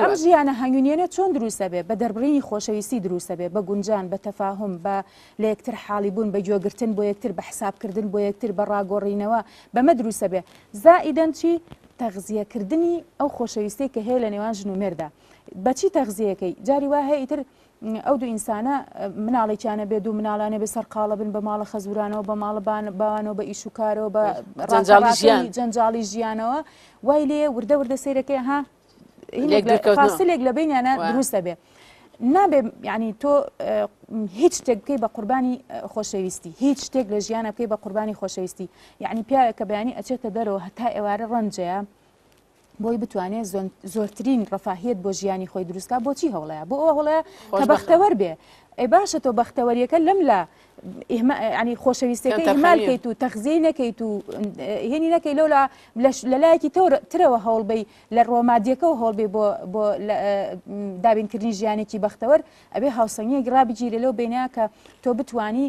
S2: ئەم ژیانە هەنگوینیەنە چۆن دروستە بێ بە دەربڕینی خۆشەویستی دروستە بێ بە گونجان بە تەفاهم بە لە یەکتر حاڵی بوون بە گوێگرتن بۆ یەکتر بە حسابکردن بۆ یەکتر بە ڕاگۆڕینەوە بەمە دروستە بێ زائیدەن چی تەغزیەکردنی ئەو خۆشەویستیەی کە هەیە لە نێوان ژن و مێردا بەچی تەغزیەکەی جاری وا هەیە ئیتر ئەو دوو ئینسانە مناڵێکیانە بێ دوو مناڵانە بێ سەرقاڵە بن بە ماڵە خەزورانەوە بە ماڵە باوانەوە بە ئیش و کارەوە بە ڕاکەڕاکەی جەنجاڵی ژیانەوە وای لێ وردە وردە سەیرەکەی ها فاسلێک لە بینیانە دروستە بێ. نابێ یعنی تۆ هیچ شتێک بکەی بە قوربانی خۆشەویستی هیچ شتێک لە ژیانە بکەی بە قوربانی خۆشەویستی یعنی پیاوێک کە بەیانی ئەچێتە دەرەوە هەتا ئێوارە ڕەنجەیە بۆی بتوانێت زۆرترین ڕەفاهیت بۆ ژیانی خۆی دروستکا بۆچی هەوڵەیە بۆ ئەوە هەوڵەیە کە بەختەوەر بێ ئەی باشە تۆ بەختەوەریەکە لەم لا ینی خۆشەویستەکە ئیهمال کەیت و تەخزیەی نەکەیت و هێنی نەکەی لەولا لەلایەکی ترەوە هەوڵبەی لە ڕووە مادیەکەوە هەوڵبەی بۆ بۆ دابینکردنی ژیانێکی بەختەوەر ئەبێ هاوسەنگیەک ڕابگیرێ لەو بینە کە تۆ بتانی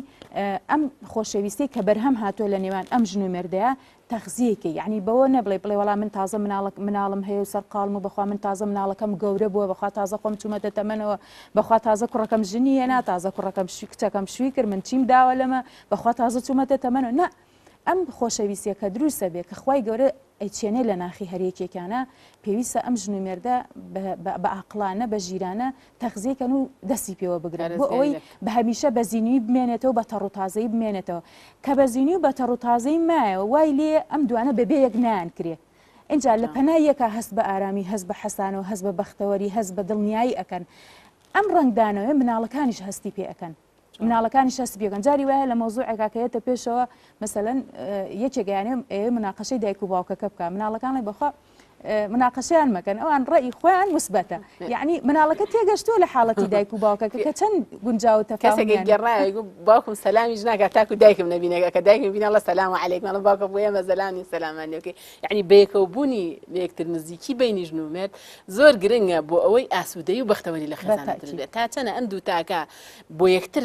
S2: ئەم خۆشەویستی کە بەرهەم هاتووە لە نێوان ئەم ژن و مێردەیە تەخزیەکەی یعنی بەوە نەبڵێ بڵێ وەڵا من تازە مناڵک مناڵم هەیە و سەرقاڵم و بەخوا من تازە مناڵەکەم گەورە بووە بەخوا تازە خۆم چوومەتە تەمەنەوە بەخوا تازە کوڕەکەم ژنی هێنا تازە کوڕەکەم شوی کچەکەم شوی کرد من چیم داوە لەمە بەخوا تازە چوومەتە تەمەنەوە نا ئەم خۆشەویستیە کە دروستە بێ کە خوای گەورە ئەیچێنێ لە ناخی هەر یەکێکیانە پێویستە ئەم ژن و مێردە بە ئاقڵانە بە ژیرانە تەغزیەی کەن و دەستی پێوە بگرن بۆ ئەوەی بە هەمیشە بە زینوی بمێنێتەوە بە تەڕ و تازەی بمێنێتەوە کە بە زینوی و بە تەڕ و تازەی مایەوە وای لێ ئەم دوانە بەبێ یەک نایان کرێ ئینجا لە پەنای یەکا هەست بە ئارامی هەست بە حەسانەوە هەست بە بەختەوەری هەست بە دڵنیایی ئەکەن ئەم ڕەنگدانەوەی مناڵەکانیش هەستی پێ ئەکەن مناڵەکانیش هەست پێکەن جاری وایە لە مەوزوعێکا کە یەتە پێشەوە مەسەلەن یەکێک یانێ ئەیەوێ مناقەشەی دایک و باوکەکە بکا مناڵەکان ڵێ بەخوا مناقەشەیان مەکەن ئەوان ڕەئی خۆیان مثبەتە یعنی مناڵەکە تێگەشتووە لە حاڵەتی دایک و باوکەکە کە چەند گونجاو و
S1: کەسێک
S2: تەفاهمیان
S1: گەڕایە گوت باوکم سەلامیش ناکات تاکو دایکم نەبینێ کە دایکم بینی ئەڵێ سەلام عەلەیکم ئەڵێم باوکە بۆ ئێمە زەلام نین سەلامان لێ بکەی یعنی بەیەکەوە بوونی لە یەکتر نزیکی بینی ژن و مێرد زۆر گرنگە بۆ ئەوەی ئاسوودەیی و بەختەوەری لە خێزانە دروست
S2: بەتەئکید.
S1: بێت تا چەنە ئەم دوو تاکە بۆ یەکتر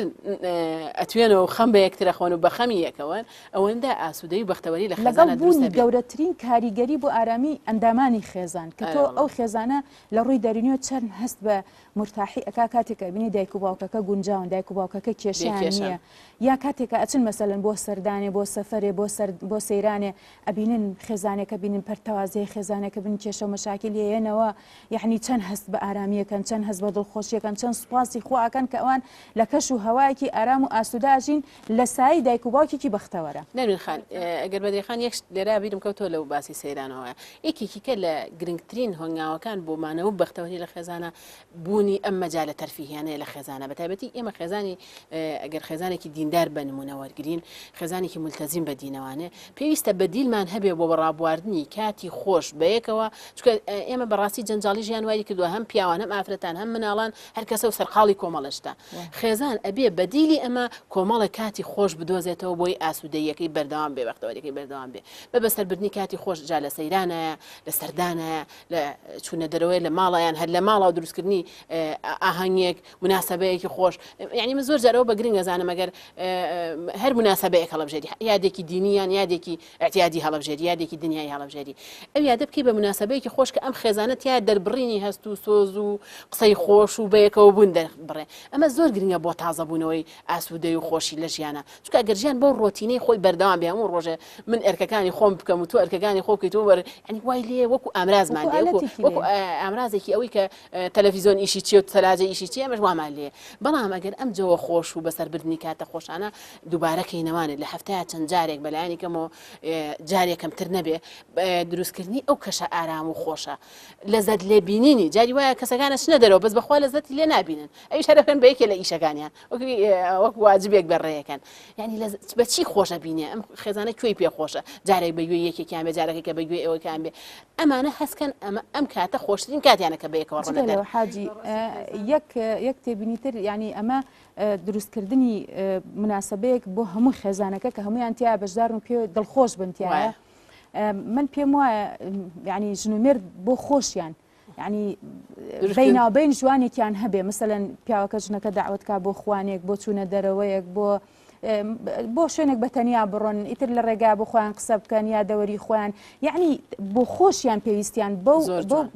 S1: ئەتوێنەوە و خەم بە یەکتر ئەخۆن و بە خەمی یەکەوەن ئەوەندە ئاسوودەیی و بەختەوەری لە
S2: لەگەڵ
S1: خێزانە دروست
S2: بوونی
S1: ئەبێ.
S2: گەورەترین کاریگەری بۆ ئارامی ئەندامانی خێزان کە
S1: ئەرێ
S2: تۆ
S1: وەڵا.
S2: ئەو خێزانە لە ڕووی دەروونیەوە چەند هەست بە مورتاحی ئەکا کاتێک کە ئەبینێ دایک و باوکەکە گونجاون دایک و باوکەکە
S1: بێ
S2: کێشەیان
S1: کێشەن.
S2: نییە یا کاتێک کە ئەچن مەسەلەن بۆ سەردانێ بۆ سەفەرێ بۆ سەر بۆ سەیرانێ ئەبینن خێزانێکە بینن پەرتەوازەیە خێزانێکە بن کێشە و مەشاکیل یەیەنەوە یەعنی چەند هەست بە ئارامیەکەن چەند هەست بە دڵخۆشیەکەن چەند سوپاسی خوا ئەکەن کە ئەوان لە کەش و هەوایەکی ئارام و ئاسوودە ئەژین لە سایەی دایک و باوکێکی بەختەوەرە.
S1: نەرمین خان ئەگەر بەدرێ خان یەک شت لێرە بیرم کەوتەوە لەو باسی سەیرانەوە یەکێکی کە لە گرنگترین هەنگاوەکان بۆ مانەوە و بەختەوەری لە خێزانە بوونی ئەم مەجالە تەرفیهیانەیە لە خێزانە بەتایبەتی ئێمە خێزانی ئەگەر خێزانێکی دیندار بە نمونە وەرگین خێزانێکی ملتەزیم بە دینەوانێ پێویستە بەدیلمان هەبێ بۆ بەڕابواردنی کاتی خۆش بەیەکەوە چونکە ئێمە بەڕاستی جەنجاڵی ژیان وای کردووە هەم پیاوان هەم ئافرەتان هەم مناڵان هەر کەسە و سەرقاڵی کۆمەڵشتە خێزان ئەبێ بەدیلی ئەمە کۆمەڵە کاتی خۆش بدۆزێتەوە بۆی ئاسوودەیەکەی بەردەوام بێ بەختەوەریەکەی بەردەوام بێ بە بەسەربردنی کاتی خۆش جا لە سەیرانایە لە سەردانایە لە چوونە دەرەوەی لە ماڵیان هەر لە ماڵەوە دروستکردنی ئاهەنگێک مناسبەیەکی خۆش یعنی من زۆر جارەوە بە گرنگ ئەزانم ئەگەر هەر مناسبەیەک هەڵبژێری یادێکی دینی یان یادێکی اعتیادی هەڵبژێری یادێکی دنیای هەڵبژێری ئەو یادە بکەی بە مناسبەیەکی خۆش کە ئەم خێزانە تیا دەربڕینی هەست و سۆز و قسەی خۆش و بەیەکەوە بوون دەربڕێ ئەمە زۆر گرنگە بۆ تازەبوونەوەی ئاسوودەی و خۆشی لە ژیانە چونکە ئەگەر ژیان بەو ڕۆتینەی خۆی بەردەوام بێ هەموو ڕۆژێ من ئەرکەکانی خۆم بکەم و تۆ ئەرکەکانی خۆ بکەیت و یعنی وای لێ وەکو ئامرازمان لێ وەکو ئامرازێکی ئەوەی کە تەلەفیزۆن ئیشی چیە و سەلاجە ئیشی چیە ئەمەش وامان لێ بەڵام ئەگەر ئەم جەوە خۆش و بەسەربردنی کاتە خۆشانە دووبارە کەینەوانێت لە هەفتەیە چەند جارێک بەلایەنی کەمەوە جارێک کەمتر نەبێ دروستکردنی ئەو کەشە ئارام و خۆشە لەزەت لێ بینینی جاری وایە کەسەکانە چنە دەرەوە بەس بەخوا لەزەتی لێ نابینن ئەویش هەرەکەن بە یەکێ لە ئیشەکانیان وەک واجبێک بە ڕێیەکەن یعنی بە چی خۆشە بینێ ئەم خێزانە کوێی پێ خۆشە جارێک بە گوێی یەکێکیان بێ جارێکە کە بە گوێی ئەوەکان بێ ئەمانە هەستکەن ئەمە ئەم کاتە خۆشترین کاتیانە کە بەیەکەوە ڕۆنە دەر.
S2: حاجی یەک یەک تێبینی تر یعنی ئەمە دروستکردنی مناسبەیەک بۆ هەموو خێزانەکە کە هەمویان تیا بەشدارن و پێ دڵخۆش بن تایە من پێم وایە یعنی ژن و مێرد بۆ خۆشیان یعنی بەیناوبەین ژوانێکیان هەبێ مثلەن پیاوەکە ژنەکە داوەت کا بۆ خوانێک بۆ چوونە دەرەوەیەک بۆ بۆ شوێنێک بە تەنیا بڕۆن ئیتر لە ڕێگا بۆ خۆیان قسە بکەن یا دەوەری خۆیان یعنی بۆ خۆشیان پێویستیان بەو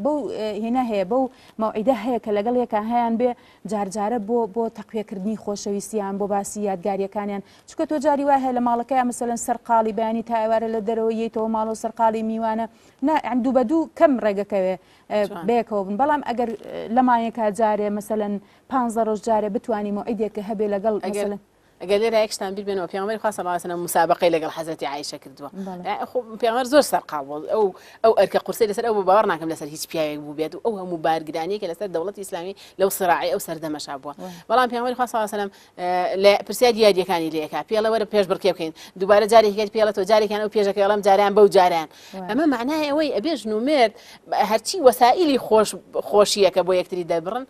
S2: بەو هێنا هەیە بەو مەوعیدە هەیە کە لەگەڵ یەکە هەیان بێ جارجارە بۆ بۆ تەقویەکردنی خۆشەویستیان بۆ باسی یادگاریەکانیان چونکە تۆ جاری وای هەیە لە ماڵەکەی مەسەلەن سەرقاڵی بەیانی تا ئێوارە لە دەرەوە یەیتەوە ماڵەوە سەرقاڵی میوانە نا یان دوو بە دوو کەم ڕێگەکەوێ بەیەکەوە بن بەڵام ئەگەر لە مانگێکا جارێ مەسەلەن پ ڕۆژ جارێ بتانی مۆعیدێکە هەبێ لەگەڵ مەسەلەن
S1: ئەگەر لێرە یەک شتان بیر بێنەوە پێغەمبەری خوا صلی الله علیه و سلم مسابقەی لەگەڵ حەزرەتی عایشە کردووە پێغەمبەر زۆر سەرقاڵ بوو ئەو ئەو ئەرکە قورسەی لەسەر ئەو بوو باوەڕ ناکەم لەسەر هیچ پیاوێک بوو بێت و ئەو هەموو بارگرانیە کە لەسەر دەوڵەتی ئیسلامی لەو سراعی ئەو سەردەمەشا بووە بەڵام پێغەمبەری خوا صلی الله علیه و سلم لە پرسیاری یاریەکانی لێکا پێڵە وەرە پێش بڕکێ بکەین دووبارە جارێکی پێڵە تۆ جارێکیان ئەو پێشەکە ئەڵم جاریان بەو جاریان ئەمە معنای ئەوەی ئەبێ ژن و مێرد هەرچی وەسائلی خۆش خۆشیەکە بۆ یەکتری دەربڕن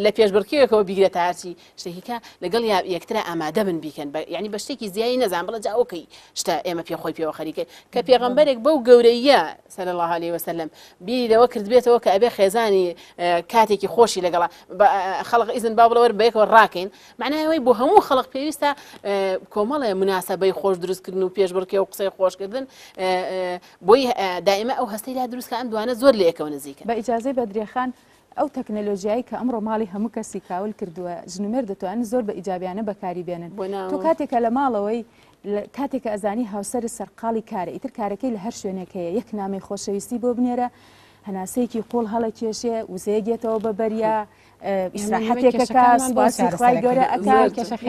S1: لە پێشبڕکێیەکەوە بیگرێت تا هەرچی شتێکیکە لەگەڵ یەکترا ئامادە بن بیکەن بە یعنی بە شتێکی زیایی نەزان بڵێ جا ئۆکەی شتە ئێمە پێ خۆی پێوە خەریکە کە پێغەمبەرێک بەو گەورەیە صلی الله علیه وسلم بیری لەوە کردبێتەوە کە ئەبێ خێزانی کاتێکی خۆشی لەگەڵا خەڵق ئیزن با بڵێ وەرن بەیەکەوە ڕاکەین معنای ئەوەی بۆ هەموو خەڵق پێویستە کۆمەڵێ مناسبەی خۆش دروستکردن و پێشبڕکێ و قسەی خۆشکردن بۆی دائما ئەو هەستەی لا دروستکە ئەم دوانە زۆر لە یەکەوە نزیکن
S2: بە ئیجازەی بەدرێخان ئەو تەکنەلۆژیایەی کە ئەمڕۆ ماڵی هەموو کەسی کاول کردووە، ژن و مێرد دەتوانن زۆر بە ئیجابیانە بەکاری بێنن. تۆ کاتێک کە لە ماڵەوەی، کاتێک کە ئەزانی هاوسەرت سەرقاڵی کارە، ئیتر کارەکەی لە هەر شوێنێک هەیە، یەک نامەی خۆشەویستی بۆ بنێرە، هەناسەیەکی قوڵ هەڵەکێشێ، وزەیەک یەتەوە بە بەریا، ئیسراحەتێک ئەکا، سوپاسی خوای گەورە ئەکا.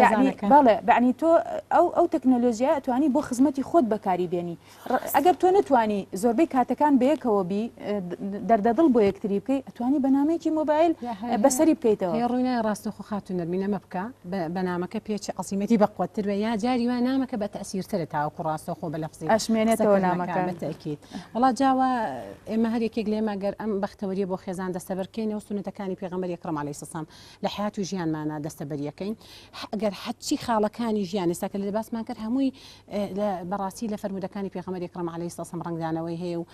S2: یەعنی بەڵێ، یەعنی تۆ ئەو ئەو تەکنەلۆژیایە ئەتوانی بۆ خزمەتی خۆت بەکاری بێنی. ئەگەر تۆ نەتوانی زۆربەی کاتەکان بەیەکەوە بی دەردەدڵ بۆ یەکتری بکەی ئەتوانی بە نامەیەکی مۆبایل بەسەری بکەیتەوە.
S3: هەیە ڕووی نایە ڕاستەوخۆ خاتوو نەرمین ئەمە بکە بە نامەکە پێچی عەزیمەتی بەقوەتتر بێ یا جاری وا نامەکە بە تەئسیرترە تاوەکو ڕاستەوخۆ بە لەفزی
S2: ئەشمێنێتەوە نامەکە
S3: بە تەئکید وەڵا جاوا ئێمە هەر یەکێک لێمە گەر ئەم بەختەوەریە بۆ خێزان دەستەبەر کەینەوە سوننەتەکانی پێغەمبەری ئەکرەم عەلەیهی سەلام لە حەیات و ژیانمانا دەستەبەریەکەین ئەگەر هەرچی خاڵەکانی ژیان ئێستا کە لە باسمان کرد هەمووی بەڕاستی لە فەرموودەکانی پێغەمبەری ئەکرەم عەلەیهی سەلام ڕەنگدانەوەی هەیە و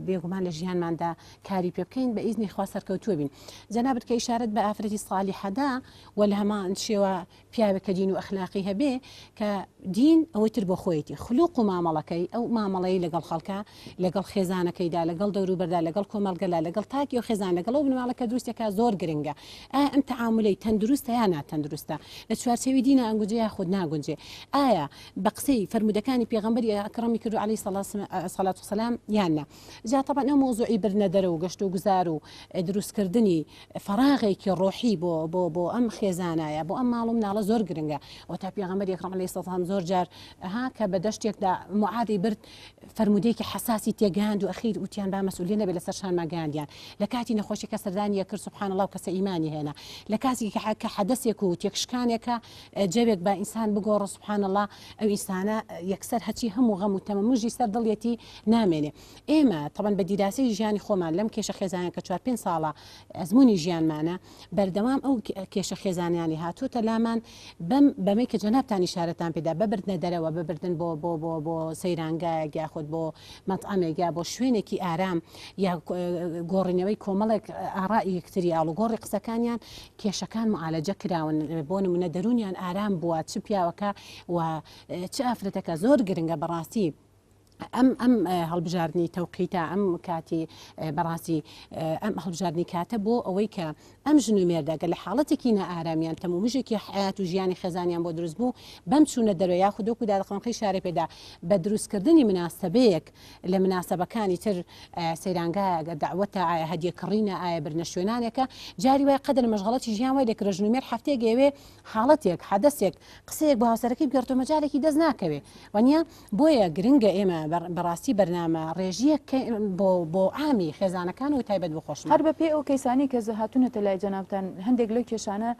S3: بێگومان لە ژیانماندا کاری پێ بکەین بە ئیزنی خوا سەرکەوتووە بین جەنابت کە ئیشارەت بە ئافرەتی ساڵیحەدا و لە هەمان شێوە پیاوێک کە دین و ئەخلاقی هەبێ کە دین ئەوەی تر بۆ خۆیەتی خلوق و مامەڵەکەی ئەو مامەڵەی لەگەڵ خەڵکە لەگەڵ خێزانەکەیدا لەگەڵ دەوروبەردا لەگەڵ کۆمەڵگەلا لەگەڵ تاکی ئەو خێزان لەگەڵ ئەو بنەماڵە کە دروستێکا زۆر گرنگە ئایا ئەم تەعامولەی تەندروستە یا ناتەندروستە لە چوارچێوی دینا ئەنگونجێ یاخود ناگونجێ ئایا بە قسەی فەرموودەکانی پێغەمبەری ئەکڕەمی کردو عەلەیهی سەڵات وسەلام یان نا جا تەبعەن ئەو مەوزوعی بردنە دەرە و گەشت و گوزار و دروستکردنی فەراغێکی ڕۆحی بۆ بۆ بۆ ئەم خێزانایە بۆ ئەم ماڵ و مناڵە زۆر گرنگە و تا پێغەمبەری ئەکرەم عەلەیهی سەڵات وسەلام زۆر جار ها کە بە دەشتێکدا معادی برد فەرموودەیەکی حەساسی تێگەیاند و ئەخیر وتیان با مەسئولیە نەبێت لەسەر شانمان گەیاندیان لە کاتی نەخۆشی کە سەردانی ئەکرد سبحان اللە و کەسە ئیمانی هێنا لە کاتی کە حەدەسێک و تێکشکانێکە جەوێک با ئینسان بگۆڕە سبحان اللە ئەو ئینسانە یەکسەر هەچی هەموو غەم و تەمەموژی سەر دڵیەتی نامێنێ ئێمە تەبەن بە دیراسەی ژیانی خۆمان لەم کێشە خێزانە کە چوار پێنج ساڵە ئەزمموی ژیانمانە بەردەوام ئەو کێشە خێزانیانی هاتووتە لامان بەم بەمەی کە جەنابتان ئیشارەتان پێدا بە بردنە دەرەوە بە بردن بۆ بۆ بۆ بۆ سەیرانگایەک یاخود بۆ مەتعەمێک یا بۆ شوێنێکی ئارام یا گۆڕینەوەی کۆمەڵێک ئاڕائی یەکتری ئاڵوگۆڕی قسەکانیان کێشەکان معالەجە کراون بۆ نمونە دەروونیان ئارام بووە چ پیاوەکە و چ ئافرەتەکە زۆر گرنگە بەڕاستی ئەم ئەم هەڵبژاردنی تەوقیتە ئەم کاتی بەڕاستی ئەم هەڵبژاردنی کاتە بۆ ئەوەی کە ئەم ژن و مێردە گەر لە حاڵەتێکی نائارامیان تەمومژێکی حەیات و ژیانی خێزانیان بۆ دروست بوو بەم چوونە دەرەوە یاخود وەکو دادقەمقی شارە پێدا بە دروستکردنی مناسەبەیەک لە مناسەبەکانی تر سەیرانگایە گەر دەعوەتە ئایا هەدیە کڕینە ئایا بردنە شوێنانێکە جاری وای قەدر مەشغەڵەتی ژیان وای لێکرە ژن و مێرد هەفتەیەک ئەیەوێ حاڵەتێک حەدەسێک قسەیەک بۆ هاوسەرەکەی بگێڕێتەوە مەجالێکی دەست ناکەوێ وانیە بۆیە گرنگە ئێمە بەڕاستی بەرنامە ڕێژیەک بۆ بۆ عامی خێزانەکان و تایبەت بۆ خۆشمان.
S2: هەر بەپێی ئەو کەیسانەی کە هاتوونەتە لای جەنابتان هەندێک لەو کێشانە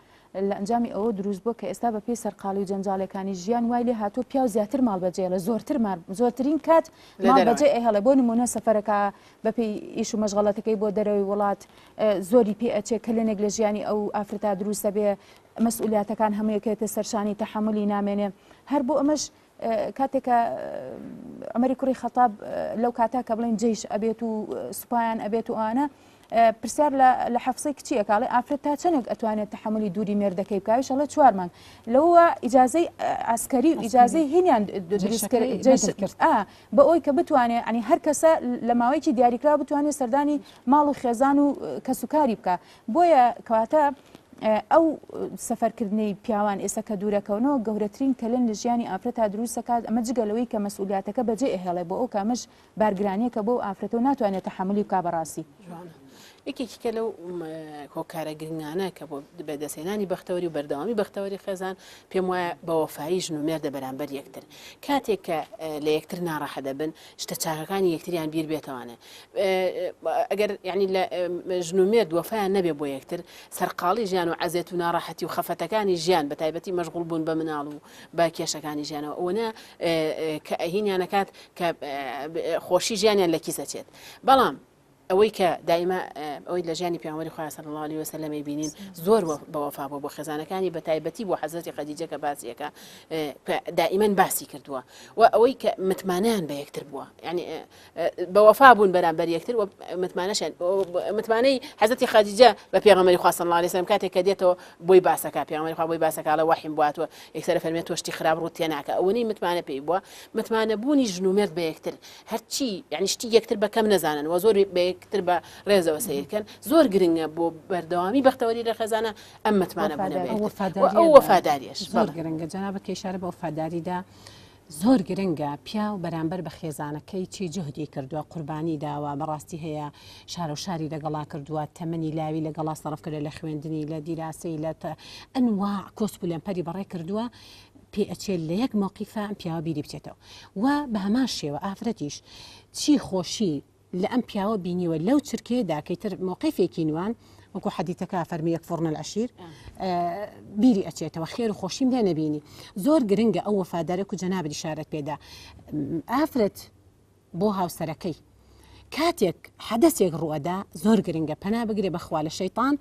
S2: لە ئەنجامی ئەوە دروست بووە کە ئێستا بەپێی سەرقاڵی و جەنجاڵیەکانی ژیان وای لێ هاتووە پیاو زیاتر ماڵ بەجێڵێ زۆرتر مار زۆرترین کات ماڵ بەجێ ئەهێڵێ بۆ نمونە سەفەرەکە بەپێی ئیش و مەشغەڵەتەکەی بۆ دەرەوەی وڵات زۆری پێ ئەچێ کەلێنێک لە ژیانی ئەو ئافرەتا دروستە بێ مەسئولیاتەکان هەمووی ئەکەوێتە سەرشانی تەحەمولی نامێنێ هەر بۆ ئەمەش کاتێک کە عومەری کوڕی خەتاب لەو کاتە کە بڵێن جەیش ئەبێت و سوپایان ئەبێت و ئەوانە پرسیار لە حەفسەی کچی ئەکاڵێ ئافرەت تا چەندێک ئەتوانێت تەحملی دووری مێردەکەی بکویش ئەڵێ چوار مانگ لەوە ئیجازەی ئاسکەری و ئیجازەی هینیان دروست کرد بە ئەوی کە بتوانێت ئەنی هەر کەسە لە ماوەیەکی دیاریکرا بتوانێت سەردانی ماڵ و خێزان و کەسوکاری بکە بۆیە کەواتە ئەو سەفەرکردنەی پیاوان ئێستا کە دوورەکەونەوە گەورەترین کەلێن لە ژیانی ئافرەتا دروست دەکات، ئەمە جگە لەوەی کە مەسئولیاتەکە بەجێ ئەهێڵێ بۆ ئەو کە ئەمەش بارگرانیەکە بۆ ئەو ئافرەتە و ناتوانێت تەحەمولی بکا بەڕاستی.
S1: جوانە. یەکێکی کە لەو هۆکارە گرنگانە کە بۆ بەدەستهێنانی بەختەوەری و بەردەوامی بەختەوەری خێزان پێم وایە بە وەفایی ژن و مێردە بەرامبەر یەکتر کاتێک کە لە یەکتر ناڕەحەت دەبن شتە چاکەکانی یەکتریان بیر بێتەوانێ ئەگەر یعنی لە ژن و مێرد وەفایان نەبێ بۆ یەکتر سەرقاڵی ژیان و عەزێت و ناڕەحەتی و خەفەتەکانی ژیان بە تایبەتی مەشغوڵ بوون بە مناڵ و بە کێشەکانی ژیانەوە ئەوەنە کە ئەهینیانەکات کە خۆشی ژیانیان لە کیس ئەچێت بەڵام ئەوەی کە دایمە ئەوەی لە ژیانی پێغەمبەری خوا صلی الله علیه وسلم بینین زۆر بە وەفا بوو بۆ خێزانەکانی بە تایبەتی بۆ حەزرەتی خەدیجە کە باسیەکە دائیمەن باسی کردووە و ئەوەی کە متمانەیان بە یەکتر بووە یعنی بە وەفا بوون بەرامبەر یەکتر و متمانەشیان متمانەی حەزرەتی خەدیجە بە پێغەمبەری خوا صلی الله علیه وسلم کاتێک کە دێتەوە بۆی باسەکە پێغەمبەری خوا بۆی باسەکە ئەڵێ وەحیم بۆ هاتووە یەکسەر فەرمێ تۆ شتی خراپ ڕووت تێ ناکە ئەوەنەی متمانە پێی بووە متمانە بوونی ژن و مێرد بە یەکتر هەرچی یعنی شتی یەکتر بە کەم نەزانن و زۆر بە یەکتر بە ڕێزەوە سەیرکەن زۆر گرنگە بۆ بەردەوامی بەختەوەری لە خێزانە ئەم متمانە بوونە بە یەکتر و ئەو وەفاداریەش
S3: زۆر گرنگە جەنابت کە ئیشارە بە وەفاداریدا زۆر گرنگە پیاو بەرامبەر بە خێزانەکەی چی جوهدی کردووە قوربانی داوە بەڕاستی هەیە شارە و شاری لەگەڵا کردووە تەمەنی لاوی لەگەڵا سەرف کردووە لە خوێندنی لە دیراسەی لە ئەنواع کۆسپ و لەمپەری بەڕێ کردووە پێ ئەچێت لە یەک مەوقیفا ئەم پیاوە بیری بچێتەوە و بە هەمان شێوە ئافرەتیش چی خۆشی لە ئەم پیاوە بینیوە لەو چرکەیەدا کە ئیتر مەوقیفێکی نوان وەکو حەدیتەکە فەرمی یەکفڕنە العشیر بیری ئەچێتەوە خێر و خۆشیم لێ نەبینی زۆر گرنگە ئەو وەفادارێک و جەنابت ئیشارەت پێدا ئافرەت بۆ هاوسەرەکەی کاتێک حەدەسێک ڕوئەدا زۆر گرنگە پەنا بگرێ بەخوا لە شەیتان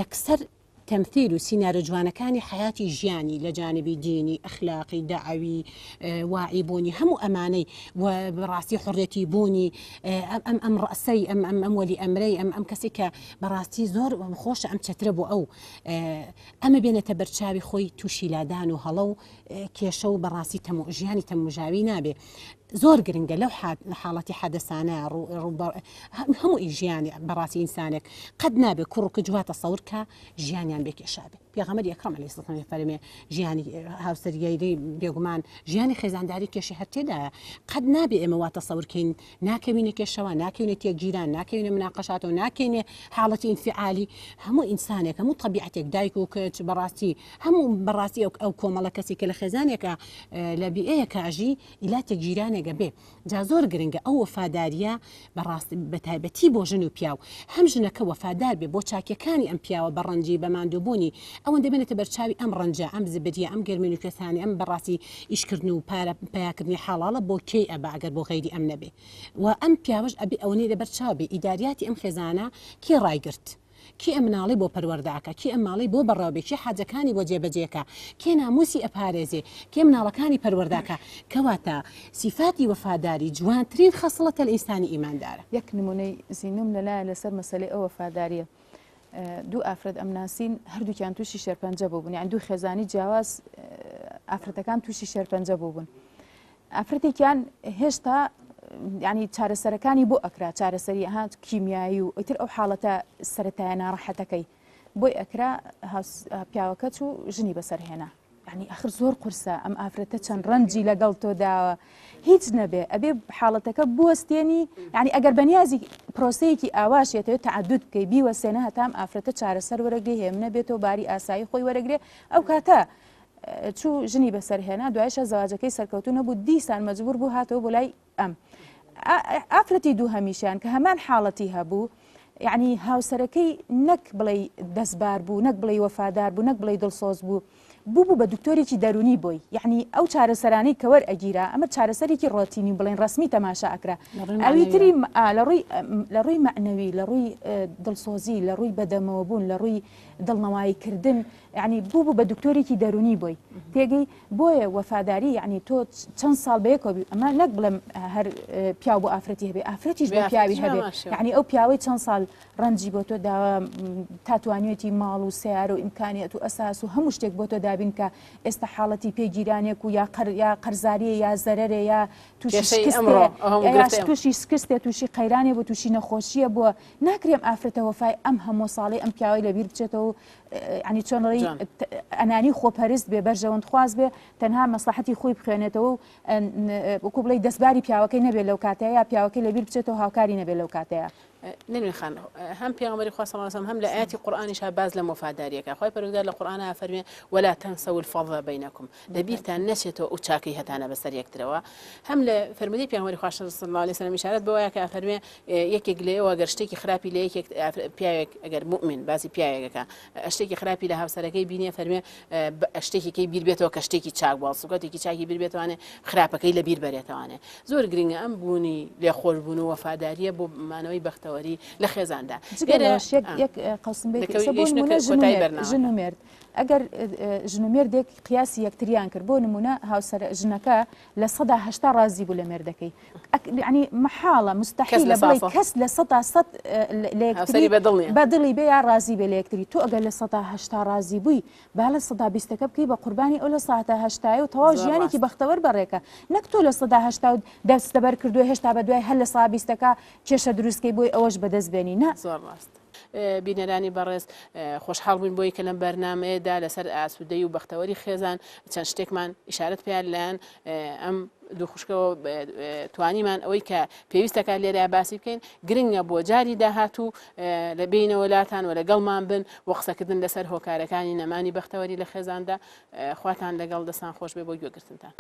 S3: یەکسەر تەمثیل و سیناریۆ جوانەکانی حەیاتی ژیانی لە جانبی دینی، ئەخلاقی، دەعەوی، واعی بوونی هەموو ئەمانەی و بەڕاستی حوڕیەتی بوونی ئەم ئەم ڕەئسەی ئەم ئەم ئەم وەلی ئەمرەی ئەم ئەم کەسێک کە بەڕاستی زۆر خۆشە ئەم چەترە بۆ ئەو ئەمە بێنێتە بەرچاوی خۆی تووشی لادان و هەڵە و کێشە و بەڕاستی تەمو ژیانی تەمومژاوی نابێ. زۆر گرنگە لەو حاڵەتی حەدەسانە هەموو ئی ژیانی بەڕاستی ئینسانێک قەت نابێ کوڕ و کچ وا تەسەور کە ژیانیان بێ کێشە بێ پێغەمبەری ئەکرەم عەلەیهی سڵام فەرمێ ژیانی هاوسەرگیری بێگومان ژیانی خێزانداری کێشەی هەر تێدایە قەت نابێ ئێمە وا تەسەور کەین ناکەوینە کێشەوە ناکەوینە تێکگیران ناکەوینە مناقەشاتەوە ناکەینێ حاڵەتی ئینفعالی هەموو ئینسانێک هەموو تەبیعەتێک دایک و کچ بەڕاستی هەموو بەڕاستی ئەو ئەو کۆمەڵە کەسی کە لە خێزانێکە لە بیئەیەکە ئەژی ئیلا تێکگیرانێک ئەبێ جا زۆر گرنگە ئەو وەفاداریە بەڕاست بەتایبەتی بۆ ژن و پیاو هەم ژنەکە وەفادار بێ بۆ چاکیەکانی ئەم پیاوە بە ڕەنجی بە ماندووبوونی ئەوەندە بێنێتە بەرچاوی ئەم ڕەنجە ئەم زبریە ئەم گەرمین و کوێستانی ئەم بەڕاستی ئیشکردن و پارە پەیاکردنی حەڵاڵە بۆ کێی ئەبا ئەگەر بۆ غەیری ئەم نەبێ و ئەم پیاوەش ئەبێ ئەوەنەی لەبەر چاو بێ ئیداریاتی ئەم خێزانە کێ ڕایگرت؟ کێ ئەم مناڵەی بۆ پەروەردە ئەکا؟ کێ ئەم ماڵەی بۆ بەڕێوە بێ؟ کێ حاجەکانی بۆ جێبەجێ کا؟ کێ ناموسی ئەپارێزێ؟ کێ مناڵەکانی پەروەردە ئەکا؟ کەواتە سیفاتی وەفاداری جوانترین خەسڵەتە لە ئینسانی ئیماندارە.
S2: یەک نمونەی زیندوم لەلایە لەسەر مەسەلەی ئەو وەفاداریە. دوو ئافرەت ئەمناسین هەردووکیان تووشی شێرپەنجە بووبوون یان دوو خێزانی جیاواز ئافرەتەکان تووشی شێرپەنجە بووبوون. ئافرەتێکیان هێشتا ینی چارەسەرەکانی بۆ ئەکرا چارەسەری هات کیمیایی و ئیتر ئەو حاڵەتە سەتایە ناڕەحەتەکەی بۆی ئەکرا پیاوەکە چوو ژنی بەسەرهێنا ینی ئەخر زۆر قورسە ئەم ئافرەتە چەند ڕەنجی لەگەڵ تۆ داوە هیچ نەبێ ئەبێ حاڵەتەکە بوەستێنی یعنی ئەگەر بەنیازی پرۆسەیەکی ئاواش یەتەوێت تعدد بکەی بیوەسێنە هەتام ئافرەتە چارەسەر وەرەگری هێمنە بێتەوە باری ئاسایی خۆی وەرەگرێ ئەو کاتە چوو ژنی بەسەر هێنا دوایشە زەواجەکەی سەرکەوتو نەبوو دیسان مەجبور بوو هاتەوە بۆ لای ئەم ئافرەتی دوو هەمیشان کە هەمان حاڵەتی هەبوو یعنی هاوسەرەکەی نەک بڵێ دەستبار بوو نەک بڵێ وەفادار بوو نەک بڵێ دڵسۆز بوو بوو بوو بە دکتۆرێکی دەرونی بۆی یعنی ئەو چارەسەرانەی کەوەر ئەگیرا ئەمە چارەسەرێکی ڕۆتینی بڵێن ڕسمی تەماشا ئەکرا ئەوی تری لە ڕووی لە ڕووی مەعنەوی لە ڕووی دڵسۆزی لە ڕووی بەدەمەوە بوون لە ڕووی دڵنەوایی کردن یعنی بوو بوو بە دکتۆرێکی دەرونی بۆی تێگەی بۆیە وەفاداری یعنی تۆ چەند ساڵ بەیەکەوە بی ئەمە نەک بڵێم هەر پیاو بۆ ئافرەتی هەبێ ئافرەتیش بۆ پیاوی هەبێ یعنی ئەو پیاوەی چەند ساڵ ڕەنجی بۆ تۆ داوە تا توانیوێتی ماڵ و سیارە و ئیمکانیەت و ئەساس و هەموو شتێک بۆ تۆ دابین کە ئێستا حاڵەتی پێگیرانێک و یا قەر یا قەرزاریە یا زەرەرێ یا تووشی تووشی شکستێ تووشی قەیرانێ بۆ تووشی نەخۆشیە بووە ناکرێم ئافرەتە وەفای ئەم هەموو ساڵی ئەم پیاوەی لەبیر بچێتەوە و ینی چۆن ڕێی ئەنانی خۆپەرست بێ بەرژەوەند خواز بێ تەنها مەسلحەتی خۆی بخوێنێتەوە و وەکو بڵێ دەستباری پیاوەکەی نەبێت لەو کاتەیە پیاوەکەی لەبیر بچێتەوە هاوکاری نەبێت لەو کاتەیە.
S1: نەروین خان هەم پێغەمبەری خوا صلی الله علیه و هەم لە ئاەتی قورئانیشا باس لە وەفاداریەکە خوای پەروەردگار لە قورئانا فەرمێ ولا تنسوا الفضل بینکم لەبیرتان نەچێتەوە ئەو چاکەی هەتانە بەسەر یەکترەوە هەم لە فەرمودەی پێغەمبەری خوا صلی الله علیه و سلم ئیشارەت بەوەیە کە فەرمێ یەکێک لە ئێوە گەر شتێکی خراپی لە یەکێک پیاوێک ئەگەر موئمن باسی پیاوێکەکە شتێکی خراپی لە هاوسەرەکەی بینیە فەرمێ شتێکی کەی بیر بێتەوە کە شتێکی چاک بووە سوکەتێکی چاکی بیر بێتوانێ خراپەکەی لە بیر بەرێتوانێ زۆر گرنگە ئەم بوونی لێخۆشبوون و وەفاداریە بۆ مانەوەی بەختەوەری لە خێزاندا
S2: یەک قەسم بێت ژن و مێرد ئەگەر ژن و مێردێک قیاسی یەکتریان کرد بۆ نمونە هاوسەر ژنەکە 80% ڕازی بوو لە مێردەکەی یعنی مەحاڵە مستحیلە بڵێ کەس 100% لە یەکتری بەدڵی بێ یا ڕازی بێ لە یەکتری تۆ ئەگەر 80% ڕازی بووی با لە سەدا بیستەکە بکەی بە قوربانی ئەو لە ساعتە هەشتایە و تەواو ژیانێکی بەختەوەر بەڕێکە نەک تۆ 80% و دەست دەبەر کردووە هێشتا بە دوای هەر لە سا بیستەکە کێشە دروستکەی بۆی ئەوەش بەدەست بێنی نا
S1: زۆر ڕاست. بینەرانی بەڕێز خۆشحاڵ بووین بۆی کە لەم بەرنمەیەدا لەسەر ئاسوودەی و بەختەوەری خێزان چەند شتێکمان ئیشارەت پێیان لایەن ئەم دوو خوشکەوە توانیمان ئەوەی کە پێویستەکە لێرە باسی بکەین گرنگە بۆ جاری داهاتوو لە بینەوە لاتان و لەگەڵمان بن و قسەکردن لەسەر هۆکارەکانی نەمانی بەختەوەری لە خێزاندا خواتان لەگەڵ دەستان خۆش بێ بۆ گوێگرتنتان.